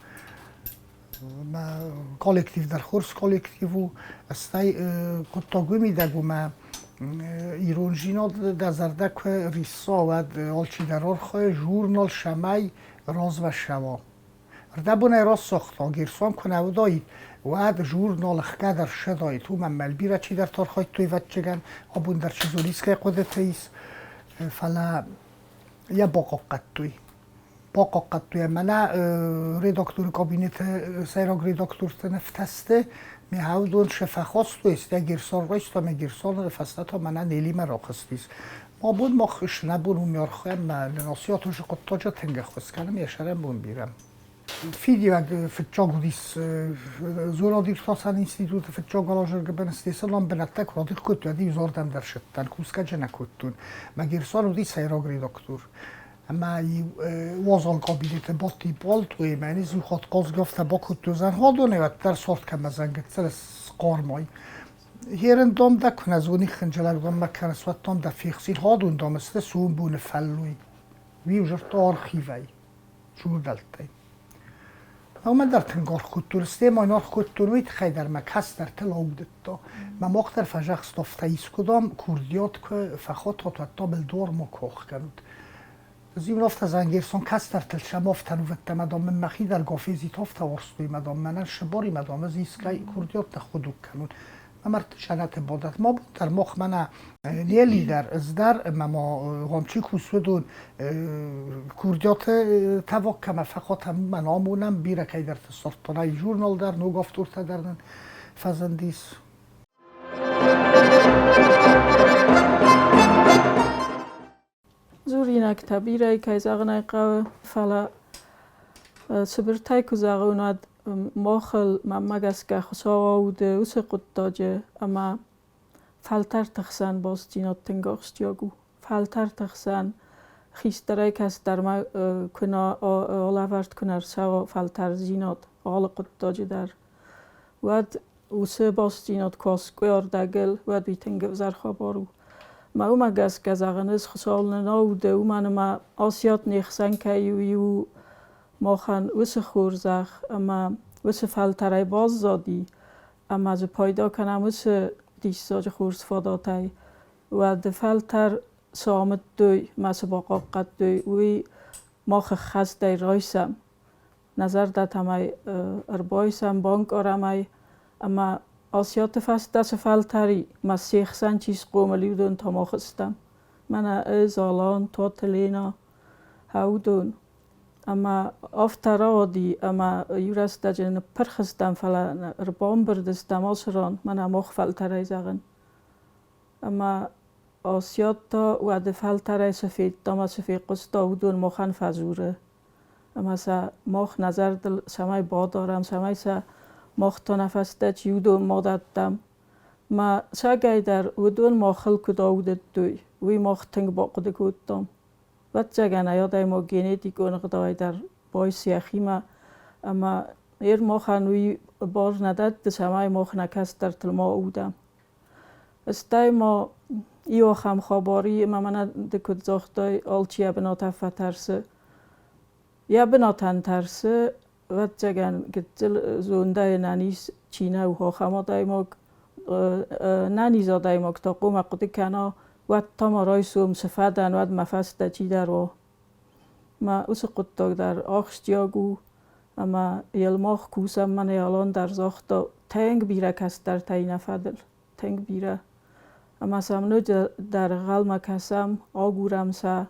Мӕ коллектив дӕр хорз коллектив у. Стӕй хъуыддаг уый мидӕг у, мӕ ирондзинад дӕ зӕрдӕ куы рисса, уӕд алчидӕр архайы журнал сӕмӕй размӕ ссӕуа. Рдӕбонӕй рацагъта, Герсан куы нӕ уыдаид, уӕд журнал ӕхгӕд ӕрцыдаид, уымӕн ма бирӕ чидӕртӕ архайдтой, ӕвӕццӕгӕн, абон дӕр чи зоны искӕй хъуыдыты ис, фӕлӕ йӕ бахъахъхъӕдтой. Бахъахъхъӕдтой ӕмӕ нӕ редакторы кабинеты сӕйраг редакторты нывтӕ сты, ме уыдон сӕ фӕхастой, стӕй Герсан райста, ӕмӕ Герсаны фӕстӕ та мӕнӕ Нелимӕ рахызтис. Абон мах нӕ бон у ме архайӕм, мӕ Насиаты хъуыддаджы тынг ӕххуыс кӕнӕм, йӕ сӕрӕнбон бирӕ. Фидиуӕг фыццаг уыдис Зонад-иртасӕн институты фыццаг аразӕг бынӕттӕ бынӕттӕ куы радих кодтой, уӕд-иу зордӕм дӕр сыдтӕн, кусгӕ нӕ кодтон. Мӕ Герсан уыди сӕйраг редактор. Ӕмӕ-иу уазал кабинеты бадти пъалтойы, мӕнӕ иу хатт хъазгӕ афтӕ бакодтой, зӕнхадонӕй уӕддӕр сорт кӕмӕ зӕнгӕццӕ схъармай. Херын дам дӕ куы нӕ зони хынджылӕг дам мӕ кӕныс, уӕд дам дӕ фехсин хадон дам сты сомбоны фӕллой. Уый дзырдта архивӕй, журнӕлттӕй. Уымӕн дӕр тынг аргъ кодтон, стӕй ма йын аргъ кодтон уый тыххӕй дӕр мӕ кӕстӕртыл аудыдта. Мӕ мах дӕр фӕзӕхст искуы дам курдиат куы фӕхатат, уӕд дам ыл дуар ма куы ӕхгӕнут. Ӕз-иу афтӕ Зангерсон кӕстӕртыл сӕм афтӕ нывӕдта, мӕ дам мын мӕхи дӕр Гафези афтӕ уарзтой, мӕ дам мӕнӕн сыбори, мӕ дам ӕз искӕй курдиаттӕ худуг кӕнун. Мӕ мӕрдты сӕнӕты бадат. Ма бон дӕр мах мӕнӕ Нели дӕр, ӕз дӕр ӕмӕ ма гъомчи кусуыдон курдиаты тӕваг кӕмӕ фӕхатӕм, уымӕн амонӕм, бирӕ кӕйдӕрты ссардтон. Ай журнал дӕр, ног автортӕ дӕр нын фӕзындис. Дзуринӕгтӕ бирӕ, кӕй зӕгъын ӕй хъӕуы, фӕлӕ цыбыртӕй куы зӕгъон, уӕд махыл, мӕнмӕ гӕсгӕ, Хуыцау ауды уыцы хъуыддаджы ӕмӕ фӕлтӕрты хсӕн бастдзинад тынг ахсджиаг у. Фӕлтӕрты хсӕн хистӕрӕй кӕстӕрмӕ куы нӕ алӕвӕрд куы нӕ рцӕуа фӕлтӕрддзинад алы хъуыддаджы дӕр, уӕд уыцы бастдзинад куы аскъуыйа ӕрдӕгыл, уӕд уый тынг ӕвзӕр хабар у. Мӕ уымӕ гӕсгӕ зӕгъын, ӕз Хуыцауыл нӕ ауды, уымӕн ӕмӕ Асиат не хсӕн кӕй у, иу махӕн уыцы хорзӕх ӕмӕ уыцы фӕлтӕрӕй баззади, ӕмӕ дзы пайда кӕнӕм уыцы диссаджы хорз фадатӕй. Уӕды фӕлтӕр цы амыдтой мӕ цы бахъахъхъӕдтой, уый мах ӕххӕстӕй райсӕм. Нӕ зӕрдӕтӕм ӕй ӕрбайсӕм, банкъарӕм ӕй, ӕмӕ Асиаты фӕстӕ цы фӕлтӕр и, мӕ се хсӕн чи схъомыл и, уыдон та мах стӕм. Мӕнӕ ӕз, Алан, Тотелена, уыдон. Ӕмӕ афтӕ рауади, ӕмӕ иу рӕстӕджы ныппырх стӕм, фӕлӕ ӕрбамбырд стӕм ацы ран, мӕнӕ мах фӕлтӕрӕй зӕгъын. Ӕмӕ Асиат та уӕды фӕлтӕрӕй цы федта ӕмӕ цы фехъуыста, уыдон махӕн фӕдзуры. Ӕмӕ сӕ мах нӕ зӕрдыл цӕмӕй бадарӕм, цӕмӕй сӕ мах та нӕ фӕстӕ чи уыдон ма дӕттӕм. Мӕ сагӕй дӕр уыдон махыл куыд аудыдтой, уый мах тынг бахъуыды кодтам. Ӕвӕццӕгӕн ӕй адӕймаг генетикон ӕгъдауӕй дӕр байсы йӕхимӕ, ӕмӕ ныр махӕн уый бар нӕ дӕтты, цӕмӕй мах нӕ кӕстӕртыл ма аудӕм. Стӕй ма иу ахӕм хабар и, ӕмӕ мӕнӕ ды куыд загътай, алчи йӕ бынатӕн фӕтӕрсы. Йӕ бынатӕн тӕрсы, ӕвӕццӕгӕн, гыццыл зондӕй ӕнӕниз чи нӕу, ахӕм адӕймаг. Ӕнӕниз адӕймаг та хъуамӕ хъуыды кӕна, уӕд та ма райсом цы фӕдӕн, уӕд мӕ фӕстӕ чидӕр уа. Мӕ уыцы хъуыддаг дӕр ахсджиаг у, ӕмӕ йыл мах кусӕм, мӕнӕ Алан дӕр загъта, тынг бирӕ кӕстӕртӕ и нӕ фӕдыл, тынг бирӕ. Ӕмӕ сӕм ноджы дӕр ӕнхъӕлмӕ кӕсӕм, агурӕм сӕ,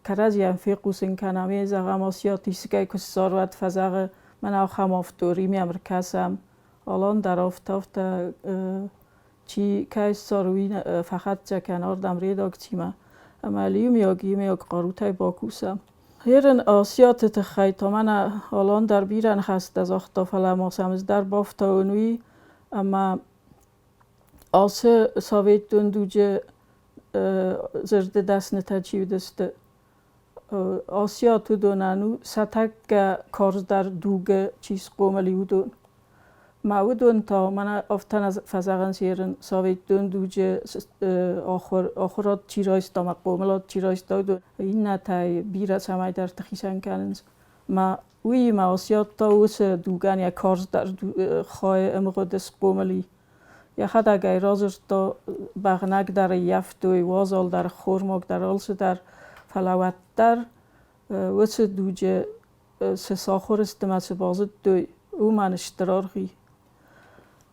кӕрӕдзийӕн фехъусын кӕнӕм, е зӕгъӕм, Асиат искӕй куы ссар, уӕд фӕзӕгъы, мӕнӕ ахӕм автор и, ме ркӕсӕм. Алан дӕр афтӕ чи кӕй ссары, уый фӕхӕццӕ кӕны ардӕм редакцимӕ ӕмӕ иумиаг иумиаг хъарутӕй бакусӕм. Ерын Асиаты тыххӕй та мӕнӕ Алан дӕр бирӕ ныхӕстӕ загъта, фӕлӕ ма сӕм ӕз дӕр бафтауын уый, ӕмӕ ацы советон дуджы дзырды дӕснытӕ чи уыдысты, Асиат уыдонӕн у сӕ тӕккӕ карздӕр дугы чи схъомыл и, уыдон. Мӕ уыдон та мӕнӕ афтӕ нӕ фӕзӕгъынц ерын, советон дуджы ахуырад чи райста мӕ хъомылад чи райста, уыдон иннӕтӕй бирӕ цӕмӕйдӕрты хицӕн кӕнынц. Мӕ уыимӕ Асиат та уыцы дугӕн йӕ карздӕр хайы ӕмгъуыды схъомыл и. Йӕхӕдӕг ӕй радзырдта, бӕгънӕг дӕр ӕййӕфтой, уазал дӕр, ӕххормаг дӕр, алцыдӕр, фӕлӕ уӕддӕр уыцы дуджы цы сахуыр сты мӕ цы базыдтой, уымӕн стыр аргъ и.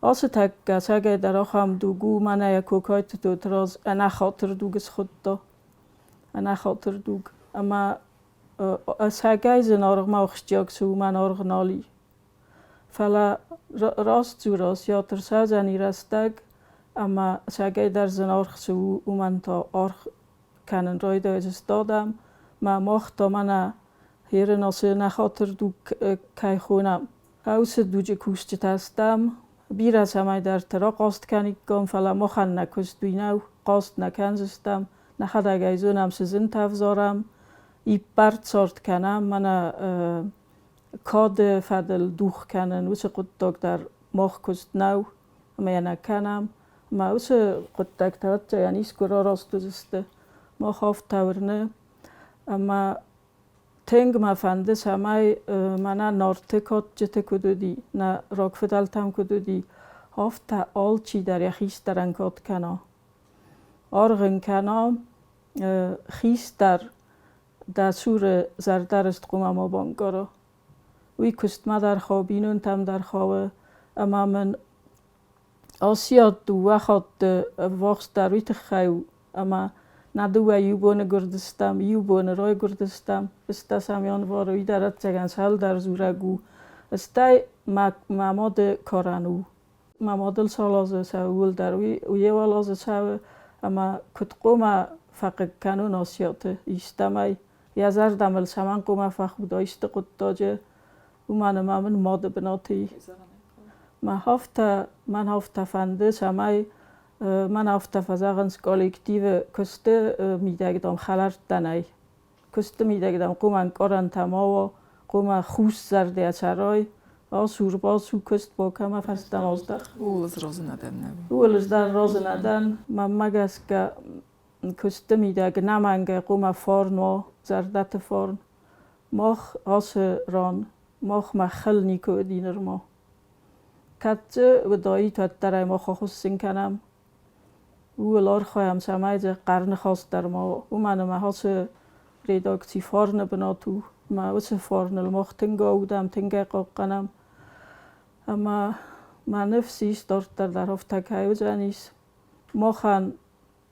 Ацы тӕккӕ ӕцӕгӕйдӕр ахӕм дуг у, мӕнӕ йӕ Кокайты Тотрадз ӕнӕхатыр дуг схуыдта. Ӕнӕхатыр дуг. Ӕмӕ ӕцӕгӕй зынаргъмӕ ахсджиаг цы у, уымӕн аргъ нал и. Фӕлӕ раст дзурыс, ӕрцӕудзӕни рӕстӕг, ӕмӕ ӕцӕгӕйдӕр зынаргъ цы у, уымӕн та аргъ кӕнын райдайдзысты адӕм. Мӕ мах та мӕнӕ ерын ацы ӕнӕхатыр дуг кӕй хонӕм. Уыцы дуджы кусджытӕ стӕм, бирӕ цӕмӕйдӕрты рахъаст кӕниккам, фӕлӕ махӕн нӕ куыст уый нӕу, хъаст нӕ кӕндзыстӕм, нӕхӕдӕг ӕй зонӕм, цы зынтӕ ӕвзарӕм, иппӕрд цард кӕнӕм, мӕнӕ кады фӕдыл дух кӕнын, уыцы хъуыддаг дӕр мах куыст нӕу, ӕмӕ йӕ нӕ кӕнӕм. Ӕмӕ уыцы хъуыддӕгтӕ ӕвӕццӕгӕн искуы рараст уыдзысты. Мах афтӕ уырны. Ӕмӕ тынг мӕ фӕнды, цӕмӕй мӕнӕ Нарты кадджыты куыд уыди, нӕ рагфыдӕлтӕм куыд уыди, афтӕ алчидӕр йӕ хистӕрӕн кад кӕна. Аргъ ын кӕна хистӕр дӕ цуры зӕрдӕрыст хъуамӕ ма банкъара. Уый куыстмӕ дӕр хауы, бинонтӕм дӕр хауы, ӕмӕ мын Асиат дыууӕ хатты ӕввахсдӕр уый тыххӕй у, ӕмӕ нӕ дыууӕ иу боны гуырдыстӕм, иу боны райгуырдыстӕм, ыстӕсӕм январы, уый дӕр ӕцӕгӕн цалдӕр дзурӕг у. Стӕй мӕ мӕ мады карӕн у. Мӕ мадыл цал азы цӕуы, ууыл дӕр уый уал азы цӕуы, ӕмӕ куыд хъуамӕ фӕхъыг кӕнон Асиаты истӕмӕй, йӕ зӕрдӕ мыл цӕмӕн хъуамӕ фӕхуда исты хъуыддаджы, уымӕн ӕмӕ мын мады бынаты и. Мӕ афтӕ, мӕн афтӕ фӕнды, цӕмӕй мӕн афтӕ фӕзӕгъынц коллективы куысты мидӕг, дам, хӕлӕрттӕ нӕй. Куысты мидӕг, дам, хъуамӕ ӕнкъарӕнтӕ ма уа, хъуамӕ хусзӕрдӕ цӕрай, ацу, ӕрбацу, куыст бакӕ фӕстӕмӕ аздӕх. Ууыл ӕз разы нӕ дӕн. Ууыл ӕз дӕр разы нӕ дӕн. Мӕнмӕ гӕсгӕ куысты мидӕг ӕнӕмӕнгӕй хъуамӕ фарн уа, зӕрдӕты фарн. Мах ацы ран, махмӕ хыл никуы уыди нырма. Кӕд дзы уыдаид, уӕддӕр ӕй мах ахуыссын кӕнӕм. Ууыл архайӕм, цӕмӕй дзы хъӕрныхас дӕр ма уа. Уымӕн ӕмӕ ацы редакци фарны бынат у. Ӕмӕ уыцы фарныл мах тынг аудӕм, тынг ӕй хъахъхъӕнӕм. Ӕмӕ мӕ ныфс ис, дарддӕр дӕр афтӕ кӕй уыдзӕнис. Махӕн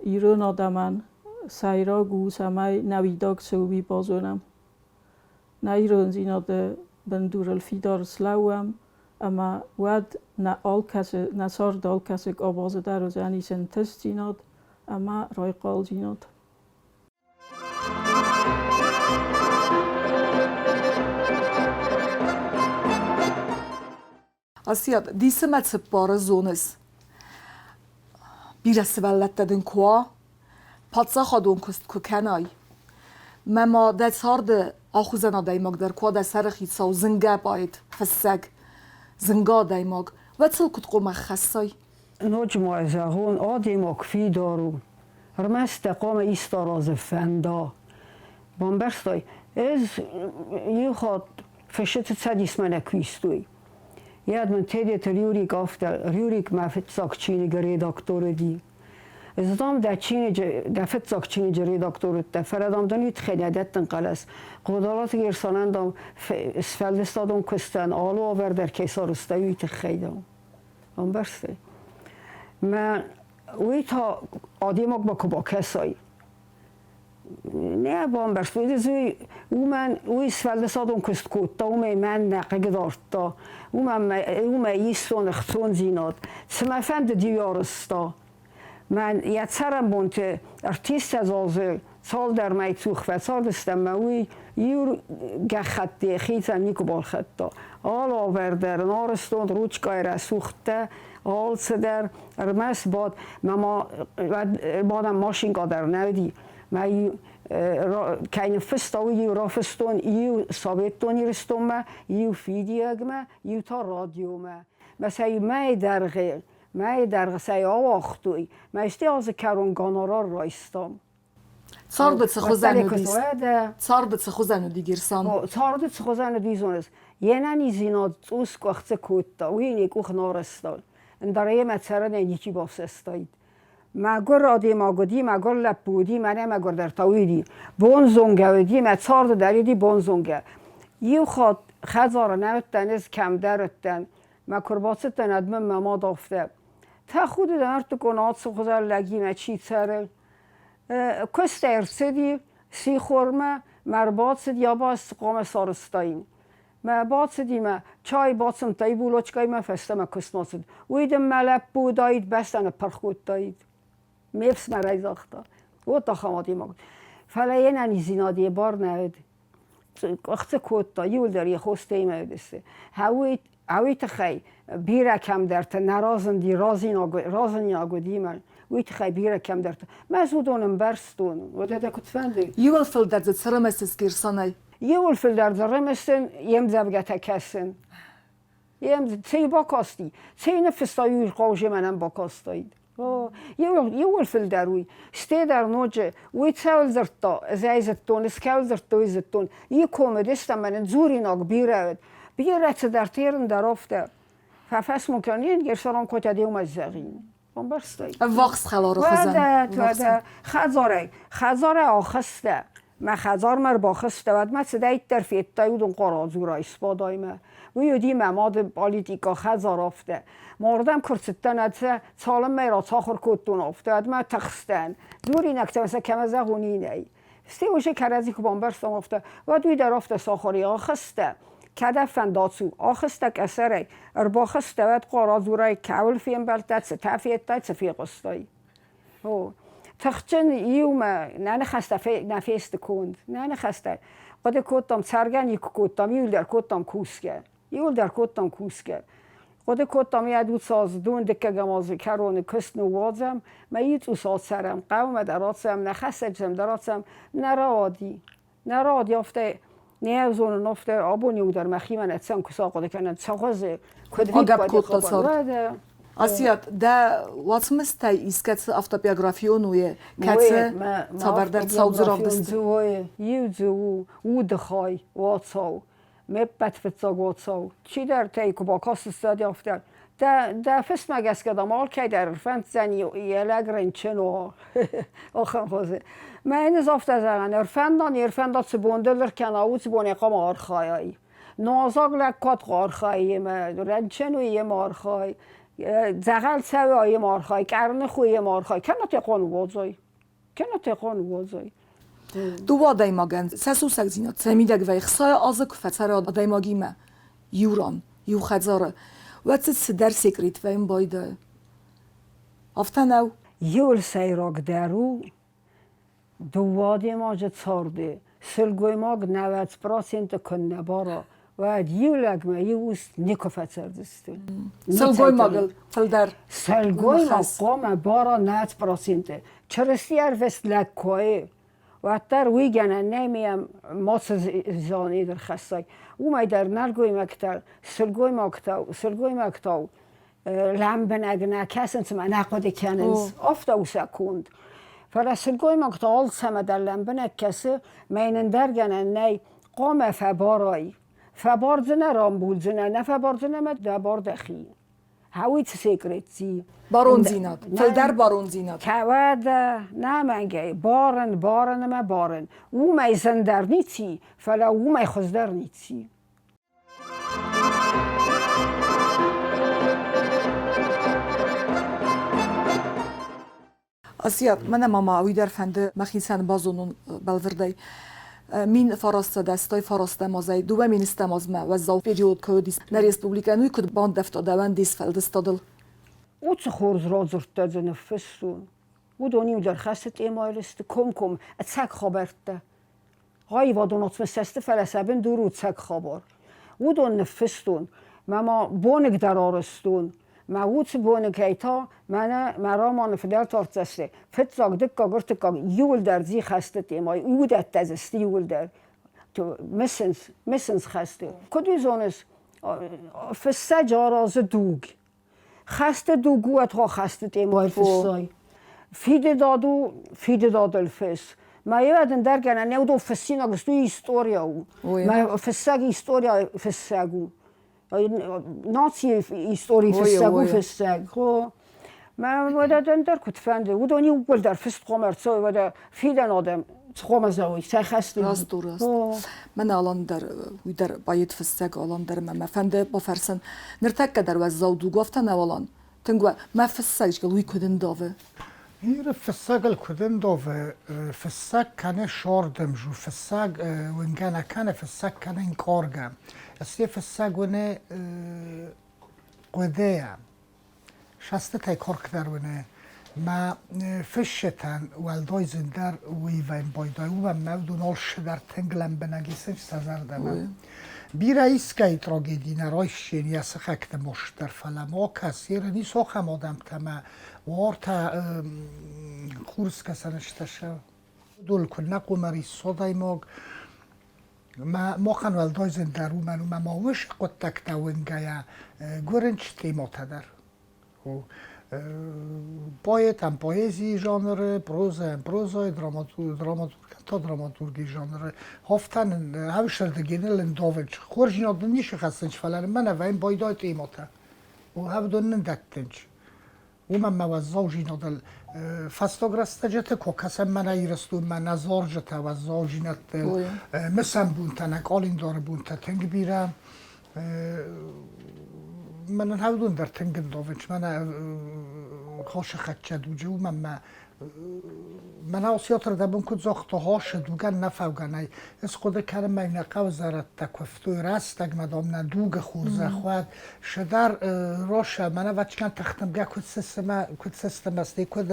ирон адӕмӕн сӕйраг у, цӕмӕй нӕ уидаг цы у, уый базонӕм. Нӕ ирондзинады бындурыл фидар слӕууӕм, ӕмӕ уӕд нӕ алкӕцы, нӕ царды алкӕцы къабазы дӕр уыдзӕнис ӕнтыстдзинад ӕмӕ райхъалдзинад. Асиат, дисы мӕ цыппары зоныс. Бирӕ сывӕллӕттӕ дын куы уа, паддзахадон куыст куы кӕнай, мӕ ма дӕ царды ахуыдзӕн адӕймаг дӕр куы уа дӕ сӕрыхицау, зынгӕ поэт, фыссӕг, зынгӕ адӕймаг, уӕд сыл куыд хъуамӕ хӕссай? Ноджы ма зӕгъон, адӕймаг фидар у. Ӕрмӕст дӕ хъуамӕ исты аразын фӕнда. Бамбӕрстай, ӕз иу хатт Фысджыты Цӕдисмӕ нӕ куистой. Йӕ мын Тедеты Рюрик афтӕ, Рюрик мӕ фыццаг чиныджы редактор уыди. Ӕз, дам, дӕ чиныджы, дӕ фыццаг чиныджы редактор уыдтӕ, фӕлӕ, дам, дын уый тыххӕй нӕ дӕттын хъӕлӕс. Хъодалаты Герсанӕн, дам, сфӕлдыстадон куыстӕн алы уавӕр дӕр кӕй сарӕзтай, уый тыххӕй, дам. Ӕмбӕрстай? Мӕ уый та адӕймагмӕ куы бакӕсай, Нӕ бамбӕрстой, уый уымӕн уый сфӕлдыстадон куыст кодта, уымӕй мӕн нӕ хъыгдардта, уымӕн уымӕй истон ӕхцондзинад. Цы мӕ фӕндыд, уый арӕзта. Мӕн йӕ цӕрӕнбонты артисттӕ дзы цалдӕр мӕй цух фӕцардыстӕм ӕмӕ уый иу гӕххӕтт йӕхицӕн никуы балхӕдта. Алы авӕр дӕр ын арӕзтон ручкӕйы рӕсугъдтӕ, алцыдӕр, ӕрмӕст бад, мӕ ма бадӕн машинкӕ дӕр нӕ уыди. Мӕ кӕй ныффыста, уый-иу рафыстон иу Советон Ирыстонмӕ, иу фидиуӕгмӕ, иу та радиомӕ. Мӕ сӕ иу мӕйы дӕргъы, мӕйы дӕргъы сӕ ауагътой, мӕ стӕй азы кӕрон гонорар райстам. Царды цы хуызӕн уыдис? Царды цы хуызӕн уыди Герсан? Царды цы хуызӕн уыди, зоныс, йе нӕниздзинад цъус къуыхцы кодта, уый йын йӕ къух нӕ арӕзта. Ӕндӕр йемӕ цӕрынӕй ничи бафсӕстаид. Мӕгуыр адӕймаг уыди, мӕгуыр лӕппу уыди, мӕнӕ мӕгуырдӕр та уый уыди. Бонзонгӕ уыди, мӕ царды дӕр уыди бонзонгӕ. Иу хатт хӕдзары нӕ уыдтӕн, ӕз кӕмдӕр уыдтӕн. Мӕ куы рбацыдтӕн, ӕд мын мӕ мад афтӕ: Тӕхуды дӕ ӕртыккон ацы хуызӕн лӕгимӕ чи цӕры. Куыст ӕрцыди сихормӕ, мӕ ӕрбацыд, йӕ баст хъуамӕ сарӕзтаин. Мӕ бацыдимӕ чай бацымдта, булочкӕимӕ фӕстӕмӕ куыстмӕ цыд. Уый дын мӕ лӕппу уыдаид, бӕстӕ ныппырх кодтаид. Ме фсымӕрӕй загъта. Вот ахӕм адӕймаг. Фӕлӕ йе нӕниздзинад йӕ бар нӕ уыд. Къуыхцы кодта, иуылдӕр йӕ хостӕимӕ уыдысты. Уый тыххӕй бирӕ кӕмдӕрты нӕ разынди разынинаг уыди мӕн. Уый тыххӕй бирӕ кӕмдӕрты. Мӕ ӕз уыдон ӕмбӕрстон. Уӕдӕ дӕ куыд фӕнды? Иуыл фылдӕр дзы цы рымысыс Герсанӕй? Иуыл фылдӕр дзы рымысын, йе мдзӕвгӕтӕ кӕсын. Цӕй бакасти, цӕй ныффыста иу хъауджы мӕнӕн бакастаид. Иуыл фылдӕр уый. Стӕй дӕр ноджы уый цӕуыл дзырдта, ӕз ӕй зыдтон, ӕз кӕуыл дзырдта, уый зыдтон. Иу комы дыстӕ мӕнӕн дзуринаг бирӕ уыд. Бирӕ цыдӕртӕ ерын дӕр афтӕ. Фӕфӕсмон кӕнин, Герсарон котя деумӕ зӕгъин. Бамбӕрстай? Ӕввахс хӕлары хуызӕн. Уӕдӕ, уӕдӕ, хӕдзарӕй, хӕдзарӕй ахызтӕ. Мӕ хӕдзармӕ ӕрбахызтӕ, уӕд мӕ цыдӕриддӕр федтай, уыдон хъарадзурӕй сбадай мӕ. Уый уыди мӕ мады политикӕ, хӕдзар афтӕ. Мардӕм куы рцыдтӕн, ӕд сӕ цалынмӕ рацахуыр кодтон афтӕ, уӕд мӕ тыхстӕн. Дзуринӕгтӕ сӕ кӕмӕ зӕгъон, нӕй. Стӕй уыцы кӕрӕдзи куы бамбӕрстам афтӕ, уӕд уый дӕр афтӕ сахуыр и, ахызтӕ, кӕдӕм фӕнда цу, ахызтӕ къӕсӕрӕй, ӕрбахызтӕ, уӕд хъарадзурӕй кӕуыл фембӕлдтӕ, цытӕ федтай, цы фехъуыстай. О, тыхджын иумӕ нӕ ныхӕстӕ нӕ фесты конд, нӕ ныхӕстӕ. Хъуыды кодтам, цӕргӕ никуы кодтам, иуылдӕр кодтам кусгӕ. Иуылдӕр кодтам кусгӕ. Хъуыды кодтам, йӕ дуцаз дон дыккӕгӕм азы кӕроны куыст ныууадзӕм, мӕ иу цъус ацӕрӕм, хъӕумӕ дӕр ацӕуӕм, нӕ хӕсӕджытӕм дӕр ацӕуӕм. Нӕ рауади. Нӕ рауади афтӕ, не зонын, афтӕ абон иу дӕр мӕхимӕ нӕ цӕм куы сахъуыды кӕнын, цӕгъуызы, куыд Агӕпп кодта цард. Асиат, дӕ уацмыстӕй искӕцы автобиографион у, кӕцы цавӕрдӕр цаудзы равдыст? Иу дзы у уды хай, уацау. Ме ппӕт фыццаг уацау. Чидӕртӕй куы бакастыстӕ афтӕ, дӕ, дӕ фыстмӕ гӕсгӕ дам алкӕй дӕр ӕрфӕнддзӕни йӕ лӕг рынчын уа. Ахӕм хуызы. Мӕ йын ӕз афтӕ зӕгъӕн, ӕрфӕнда, не рфӕнда, цы бон дыл ӕркӕна, уыцы бон ӕй хъуамӕ архайай. Нуазаг лӕг кӕд архайы йемӕ, рынчын у йемӕ архай, дзӕгъӕл цӕуа йемӕ архай, къӕрных у йемӕ архай, кӕнӕ техъон уодзай. Кӕнӕ техъон уодзай. Дыууӕ адӕймагӕн сӕ сусӕгдзинад сӕ мидӕг вӕййы. Хсай азы куы фӕцӕра адӕймагимӕ иу ран, иу хӕдзары, уӕд дзы цыдӕр секрет вӕййын байдайы. Афтӕ нӕу? Иуыл сӕйрагдӕр у дыууӕ адӕймаджы царды сылгоймаг 90 проценты куыннӕ бара, уӕд иу лӕгмӕ иу ус никуы фӕцӕрдзысты. Сылгоймагыл фылдӕр. Сылгоймаг хъуамӕ бара 90 проценты. Чырысти ӕрвыст лӕг куы уӕддӕр уый гӕнӕн нӕй ме мацы зоны рхӕссӕг. Уымӕй дӕр нӕлгоймӕгтӕ, сылгоймӕгтау лӕмбынӕг нӕ кӕсынц ӕмӕ нӕ хъуыды кӕнынц. Афтӕ у сӕ конд. Фӕлӕ сылгоймӕгтӕ алцӕмӕ дӕр лӕмбынӕг кӕсы, мӕ йын ӕндӕр гӕнӕн нӕй, хъуамӕ фӕбарай. Фӕбардзынӕ, рамбулдзынӕ, нӕ фӕбардзынӕ мӕ дӕ бар дӕхи. Хауй секретти. Барондзинад, фылдӕр барондзинад. Кӕуӕдӕ, нӕ мӕнгӕй, барын, барын ӕмӕ барын. Уымӕй зындӕр ници, фӕлӕ уымӕй хуыздӕр ници. Асиат, мӕнӕ ма ма уый дӕр фӕнды мӕхицӕн базонун бӕлвырдӕй. 1989 азӕй 2000 азмӕ уӕззау период куы уыдис нӕ республикӕйӕн, уый куыд бандӕвта дӕуӕн де сфӕлдыстадыл? Уыцы хорз радзырдтӕ дзы ныффыссон. Уыдон-иу дӕр хӕсты темӕйыл сты комкоммӕ ӕцӕг хабӕрттӕ. Аивадон ацмӕсты, фӕлӕ сӕ бындур у цӕг хабар. Уыдон ныффыстон, мӕ ма боныг дӕр арӕзтон. Мӕ уыцы боныгӕй та мӕнӕ мӕ романы фыдӕлты артдзӕсты фыццаг, дыккаг, ӕртыккаг иуылдӕр дзи хӕсты темӕйы, уыдӕттӕ дзы сты иуылдӕр. Мысынц, мысынц хӕсты. Куыд уый зоныс, фыссӕджы аразы дуг. Хӕсты дуг у ӕдгъо хӕсты темӕйы фыссай. Фидыдад у фидыдадыл фысс. Мӕ ӕндӕр гӕнӕн нӕ уыдон фыссинаг сты история у. Мӕ фыссӕг история фыссӕг у. Нацийы истори фыссӕг у фыссӕг. Мӕ уӕдӕ ӕндӕр куыд фӕнды, уыдон иууылдӕр фыст хъуамӕ ӕрцӕуой, уӕдӕ фидӕн адӕм цы хъуамӕ зӕгъой, сӕ хӕсты. Раст у, раст. Мӕнӕ Алан дӕр, уый дӕр поэт фыссӕг Алан дӕр мӕ мӕ фӕнды бафӕрсын. Ныртӕккӕ дӕр уӕззау дуг афтӕ нӕу, Алан? Тынг уӕ мӕ фыссӕг уый куыд ӕндавы? Иры фыссӕгыл куыд ӕндавы, фыссӕг кӕны сордымжу, фыссӕг уынгӕ нӕ кӕны, фыссӕг кӕны ӕнкъаргӕ. Стӕй фыссӕг уыны хъуыдыйӕ. Сӕстытӕй корк дӕр уыны. Мӕ фысджытӕн уӕлдай зындӕр уыйвӕн байдайы, уымӕн мӕ уыдон алцыдӕр тынг лӕмбынӕг исынц сӕ зӕрдӕмӕ. Бирӕ искӕй трагеди нӕ райсин йӕ сыхӕгты маст дӕр, фӕлӕ ма кӕс, ерын ис ахӕм адӕмтӕ ӕмӕ уартӕ хурскӕсӕны стӕсы. Уыдон куы нӕ хъуамӕ рисса адӕймаг, Мӕ махӕн уӕлдай зындӕр уымӕн у, ӕмӕ уыцы хъуыддӕгтӕ уынгӕйӕ гуырынч темӕтӕ дӕр. Поэтӕн поэзийы жанры, прозӕйӕн прозӕйы, драматургӕн та драматургийы жанры. Афтӕ нын ӕвсӕрдыги ныл ӕндавынч. Хорздзинад нын ницы хӕссынч, фӕлӕ нын мӕнӕ вӕййын байдайы темӕтӕ. Уыдон нын дӕттынч. Уымӕн мӕ уӕззаудзинадыл фӕстаг рӕстӕджыты куы кӕсӕм мӕнӕ Ирыстонмӕ нӕ зарджытӕ уӕззаудзинӕдтыл, мысӕн бонтӕ, нӕ къӕлиндары бонтӕ тынг бирӕ. Мӕнӕн уыдон дӕр тынг ӕндавынц, мӕнӕ хосы хӕццӕ дуджы, уымӕн мӕ мӕнӕ театр дӕ бын куыд загъта, хосы дугӕн нӕ фӕугӕнӕй. Ӕз хъуыды кӕнын, мӕ нӕ хъӕуы зӕрӕдтӕ куывтой, рӕстӕгмӕ, дам, нӕ дугы хорзӕх уӕд. Сӕдар Роша, мӕнӕ Ватикан тыхтымгӕ куыд сысымӕ, куыд сыстымӕ, стӕй куыд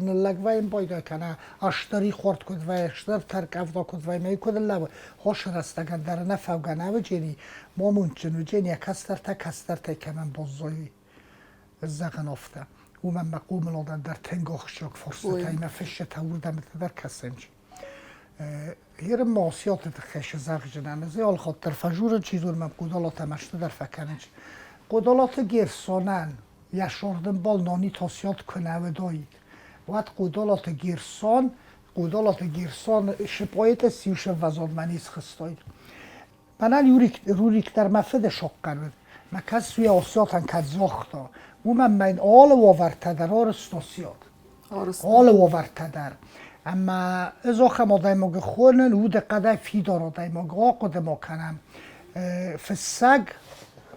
ныллӕг вӕййын байдайы, кӕнӕ астӕри хорд куыд вӕййы, стыр тӕркъӕвда куыд вӕййы, мӕ куыд лӕууы, хосы рӕстӕгӕн дӕр нӕ фӕугӕ нӕ уыджени, момундджын уыджени, йӕ кӕстӕртӕ кӕстӕртӕй кӕмӕн баззайой. Зӕгъын афтӕ. Уымӕн мӕ хъомыладӕн дӕр тынг ахсджиаг фарстатӕ ӕмӕ фысджытӕ уырдӕмыты дӕр кӕсынц. Ерын ма Осиаты тыххӕй цы зӕгъдзынӕн, ӕз алхатт дӕр фӕжурын, чи зоны мӕм Хъодалатӕ мӕсты дӕр фӕкӕнынц. Хъодалаты Герсонӕн йӕ сордынбал Нонит Осиат куы нӕ уыдаид, уӕд Хъодалаты Герсон Хъодалаты Герсон шы поэтесс иу сывӕзонмӕ не схызтаид. Мӕнӕн Рюрик дӕр мӕ фыды сохъхъӕр уыд. Мӕ кӕс уый Осиатӕн кӕд загъта, уымӕн мӕ йын алы уавӕртӕ дӕр арызт Осиат. Алы уавӕртӕ дӕр. Ӕмӕ ӕз ахӕм адӕймаджы хонын, удыхъӕдӕй фидар адӕймаг, ахъуыды ма кӕнӕм. Фыссӕг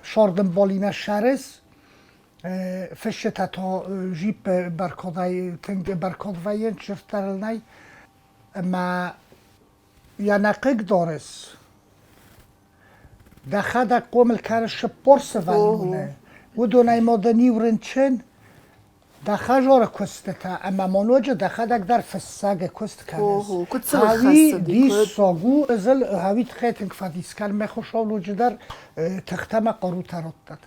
сӕрдынболимӕ сӕрыс, фысджытӕ та жиппы бӕркадӕй тынг бӕркад вӕййынц, сырддӕр ыл нӕй. Ӕмӕ Йӕ нӕ хъыгдарыс. Дӕхӕдӕг хъомыл кӕныс 40 сывӕллоны. Уыдонӕй ма дын иу рынчын, дӕ хӕдзары куыстытӕ ӕмӕ ма ноджы дӕхӕдӕг дӕр фыссӕгы куыст кӕныс. Куыд сыл ӕххӕссыди? Диссаг у, ӕз ыл хауид тынг фӕдис кӕнын, мӕ Хуыцау ноджыдӕр тыхтӕ мӕ хъарутӕ раттӕд.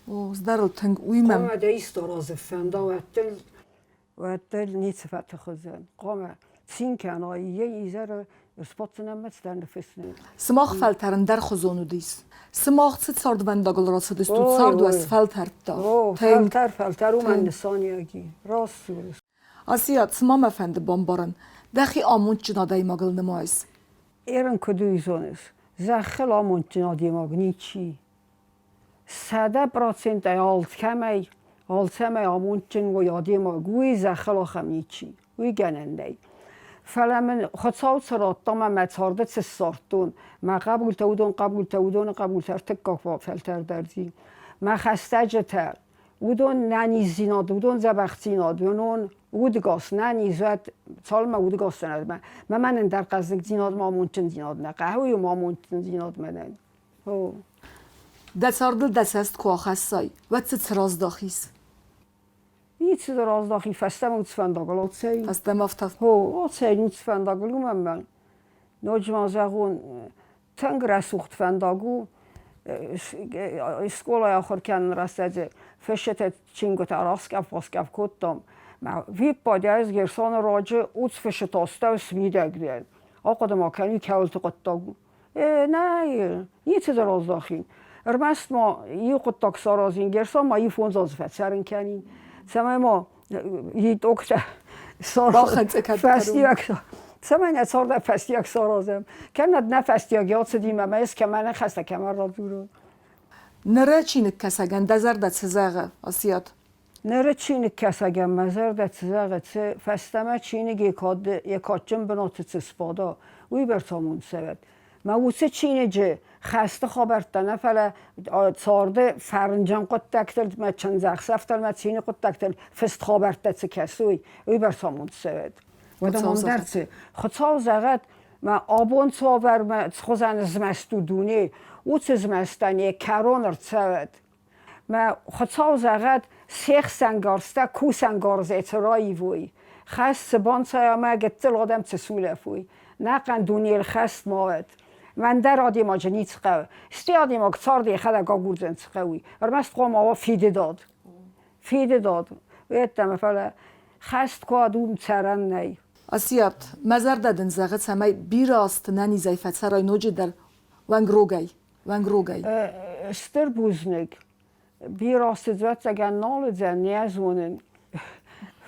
О, ӕз дӕр ыл тынг уый мӕм. Хъуамӕ дӕ исты фӕнда, уӕддӕр ницы фӕтых уыдзӕн. Хъуамӕ цин кӕна, йе изӕры сбаддзынӕн мӕ цыдӕр ныффысдзынӕн. Сымах фӕлтӕр ӕндӕрхуызон уыдис. Сымах цы цардвӕндагыл рацыдыстут, цард уӕ сфӕлтӕрдта. О, фӕлтӕр, фӕлтӕр уымӕн нысаниуӕг и. Раст дзурыс. Асиат, цы ма мӕ фӕнды бамбарын, дӕхи амондджын адӕймагыл нымайыс? Эрын куыд уый зоныс, зӕххыл амондджын адӕймаг ничи. 100%-ӕй алкӕмӕй, алцӕмӕй амондджын уой адӕймаг, уый зӕххыл ахӕм ничи, уый гӕнӕн нӕй. Фӕлӕ мын Хуыцау цы радта мӕ мӕ царды цы ссардтон, мӕ хъӕбултӕ, уыдон хъӕбултӕ, уыдоны хъӕбултӕ ӕртыккаг фӕлтӕр дӕр ди. Мӕ хӕстӕджытӕ, уыдон нӕниздзинад, уыдон дзӕбӕхдзинад, уыдон удгас, нӕниз уӕд, цалынмӕ удгас мӕ мӕнӕн дӕр хъӕздыгдзинад ма амондджындзинад нӕ хъӕуы, уым амондджындзинад мӕнӕн. Дӕ цардыл дӕ цӕст куы ахӕссай, уӕд цы цы раздахис? Ницы дзы раздахи, фӕстӕмӕ уыцы фӕндагыл ацӕуин. Фӕстӕмӕ афтӕ. О, ацӕуин уыцы фӕндагыл, уымӕн мӕ ноджы ма зӕгъон, тынг рӕсугъд фӕндаг у. Скъолайы ахуыр кӕнын рӕстӕджы фысджытӕ чингуытӕ раскъӕф-баскъӕф кодтам. Мӕ виппайды ӕз Герсаны раджы уыцы фысджыты астӕу смидӕг дӕн. Ахъуыды ма кӕн, кӕуылты хъуыддаг у. Нӕ, ницы дзы раздахин. Ӕрмӕст ма иу хъуыддаг саразин, Герсан ма иу фондз азы фӕцӕрын кӕнин, цӕмӕй ма итогтӕ фӕстиуӕг цӕмӕй нӕ цардӕй фӕстиуӕг саразӕм. Кӕннӕд нӕ фӕстиуӕг ацыди мӕ ма ес кӕмӕ нӕ хӕстӕ кӕмӕ радзурон. Ныры чиныгкӕсӕгӕн дӕ зӕрдӕ цы зӕгъы, Асиат? Ныры чиныгкӕсӕгӕн мӕ зӕрдӕ цы зӕгъы, цы фӕстӕмӕ чиныг йӕ кадджын бынаты цы сбада, уыйбӕрц амонд цӕуӕд. Мӕ уыцы чиныджы хӕсты хабӕрттӕ нӕ, фӕлӕ царды фӕрнджын хъуыддӕгтыл, мӕ чындзӕхсӕвтыл, мӕ цины хъуыддӕгтыл фыст хабӕрттӕ цы кӕсой, уыйбӕрц амонд цӕуӕд. Уӕдӕ мӕм дӕр цы Хуыцау зӕгъӕд, мӕ абон цавӕр мӕ цхуызӕн змӕст у дуне, уыцы змӕстӕн йӕ кӕрон ӕрцӕуӕд. Мӕ Хуыцау зӕгъӕд, се хсӕнгӕрзтӕ кусӕнгарзӕй цы раивой, хӕст цы банцайа ӕмӕ гыццыл адӕм цы сулӕфой. Нӕхъӕн дунейыл хӕст ма уӕд. Мӕн дӕр адӕймаджы ницы хъӕуы. Стӕй адӕймаг царды йӕхӕдӕг агурдзӕн цы хъӕуы. Ӕрмӕст хъуамӕ уа фидыдад. Фидыдад. Уеддӕмӕ, фӕлӕ хӕст куы уӕд уым цӕрӕн нӕй. Асиат, мӕ зӕрдӕ дын зӕгъы, цӕмӕй бирӕ азты нӕнизӕй фӕцӕрай ноджыдӕр уӕнгрогӕй. Уӕнгрогӕй. Стыр бузныг. Бирӕ ӕвӕццӕгӕн нал уыдзӕн, нӕ зонын.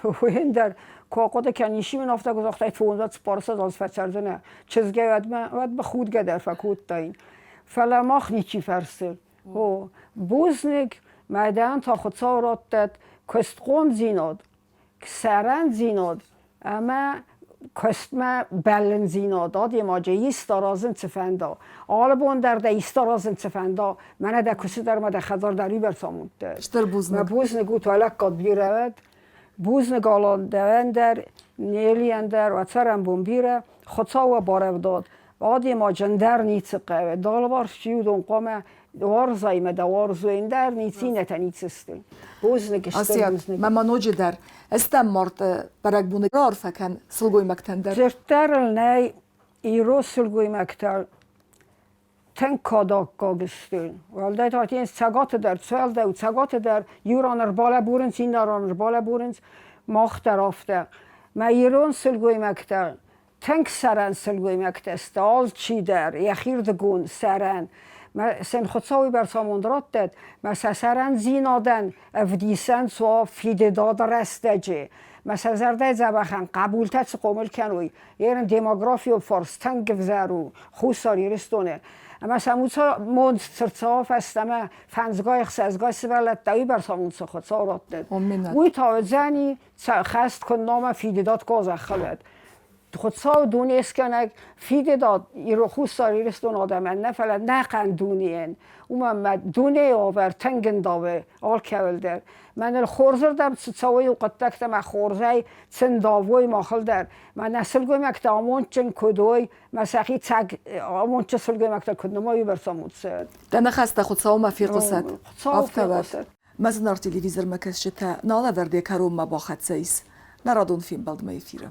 Уый дӕр куы ахъуыды кӕнис, мын афтӕ куы загътай, фондз цыппарсӕдз аз фӕцӕрдзынӕ. Чызгӕй уӕдмӕ, уӕдмӕ худгӕ дӕр фӕкодтаин. Фӕлӕ мах ничи фӕрсы. О, бузныг, мадӕн та Хуыцау раттӕд куыстхъомдзинад, сӕрӕндзинад ӕмӕ куыстмӕ бӕллындзинад адӕймаджы исты аразын цы фӕнда. Алы бон дӕр дӕ исты аразын цы фӕнда, мӕнӕ дӕ куысты дӕр ма дӕ хӕдзар дӕр уыйбӕрц амондтӕ. Стыр бузныг. Мӕ бузныг ут, уӕ лӕггад бирӕ уӕд. Бузныг Алан дӕуӕн дӕр, Нелийӕн дӕр, уӕ цӕрӕнбон бирӕ. Хуыцау уӕ барӕвдад. Адӕймаджы ӕндӕр ницы хъӕуы. Дӕлварс чи уыдон хъуамӕ уарзай мӕ дӕ уарзой, ӕндӕр ницы иннӕтӕ ницы сты. Бузныг, стыр Асиат, бузныг. мӕ ма ноджыдӕр ӕстӕм марты бӕрӕгбоны раарфӕ кӕн сылгоймӕгтӕн дӕр. Дзырддӕр ыл нӕй, ирон сылгоймӕгтӕ тынг кадӕггаг сты. Уӕлдай та тенс Цӕгаты дӕр, цуӕлдӕу Цӕгаты дӕр иу ран ӕрбалӕбурынц, иннӕ ран ӕрбалӕбурынц, мах дӕр афтӕ. Мӕ ирон сылгоймӕгтӕ тынг сӕрӕн сылгоймӕгтӕ сты, алчидӕр йӕхирдыгон сӕрӕн. Мӕ сын Хуыцауы бӕрц амонд раттӕд, мӕ сӕ сӕрӕндзинадӕн ӕвдисӕн суа фидыдады рӕстӕджы. Мӕ сӕ зӕрдӕйы дзӕбӕхӕн хъӕбултӕ цы хъомыл кӕной, ерын демографион фарст тынг ӕвзӕр у Хуссар Ирыстоны. Ӕмӕ сӕм уыцы монд цырцауа фӕстӕмӕ фӕндзгай, ӕхсӕзгай сывӕллӕттӕ уыйбӕрц амонд цы Хуыцау раттӕд. Уый та уыдзӕни, хӕст куыннӕ ӕмӕ фидыдад куы азӕххӕлӕд. Хуыцау дунескӕнӕг фидыдад Хуссар Ирыстон адӕмӕн нӕ, фӕлӕ нӕхъӕн дунейӕн. Уымӕн мӕ дунейы уавӕр тынг ӕндавы алкӕуыл дӕр. Мӕныл хорзырдӕм цы цӕуы иу хъуыддӕгтӕ мӕ хорзӕй цы ндавой махыл дӕр. Мӕнӕ сылгоймӕгтӕ амондджын куыд уой, мӕ сӕхи цӕг амондджын сылгоймӕгтӕ куыд нымайой, уыйбӕрц амонд цӕуӕд. Дӕ ныхӕстӕ Хуыцаумӕ фехъуысӕд. Хуыцау фехъуысӕд. Мӕ зынаргъ телевизормӕ кӕсджытӕ, нал ӕвӕрд йӕ кӕронмӕ бахӕццӕ ис. Нӕ радон фембӕлдмӕ эфиры.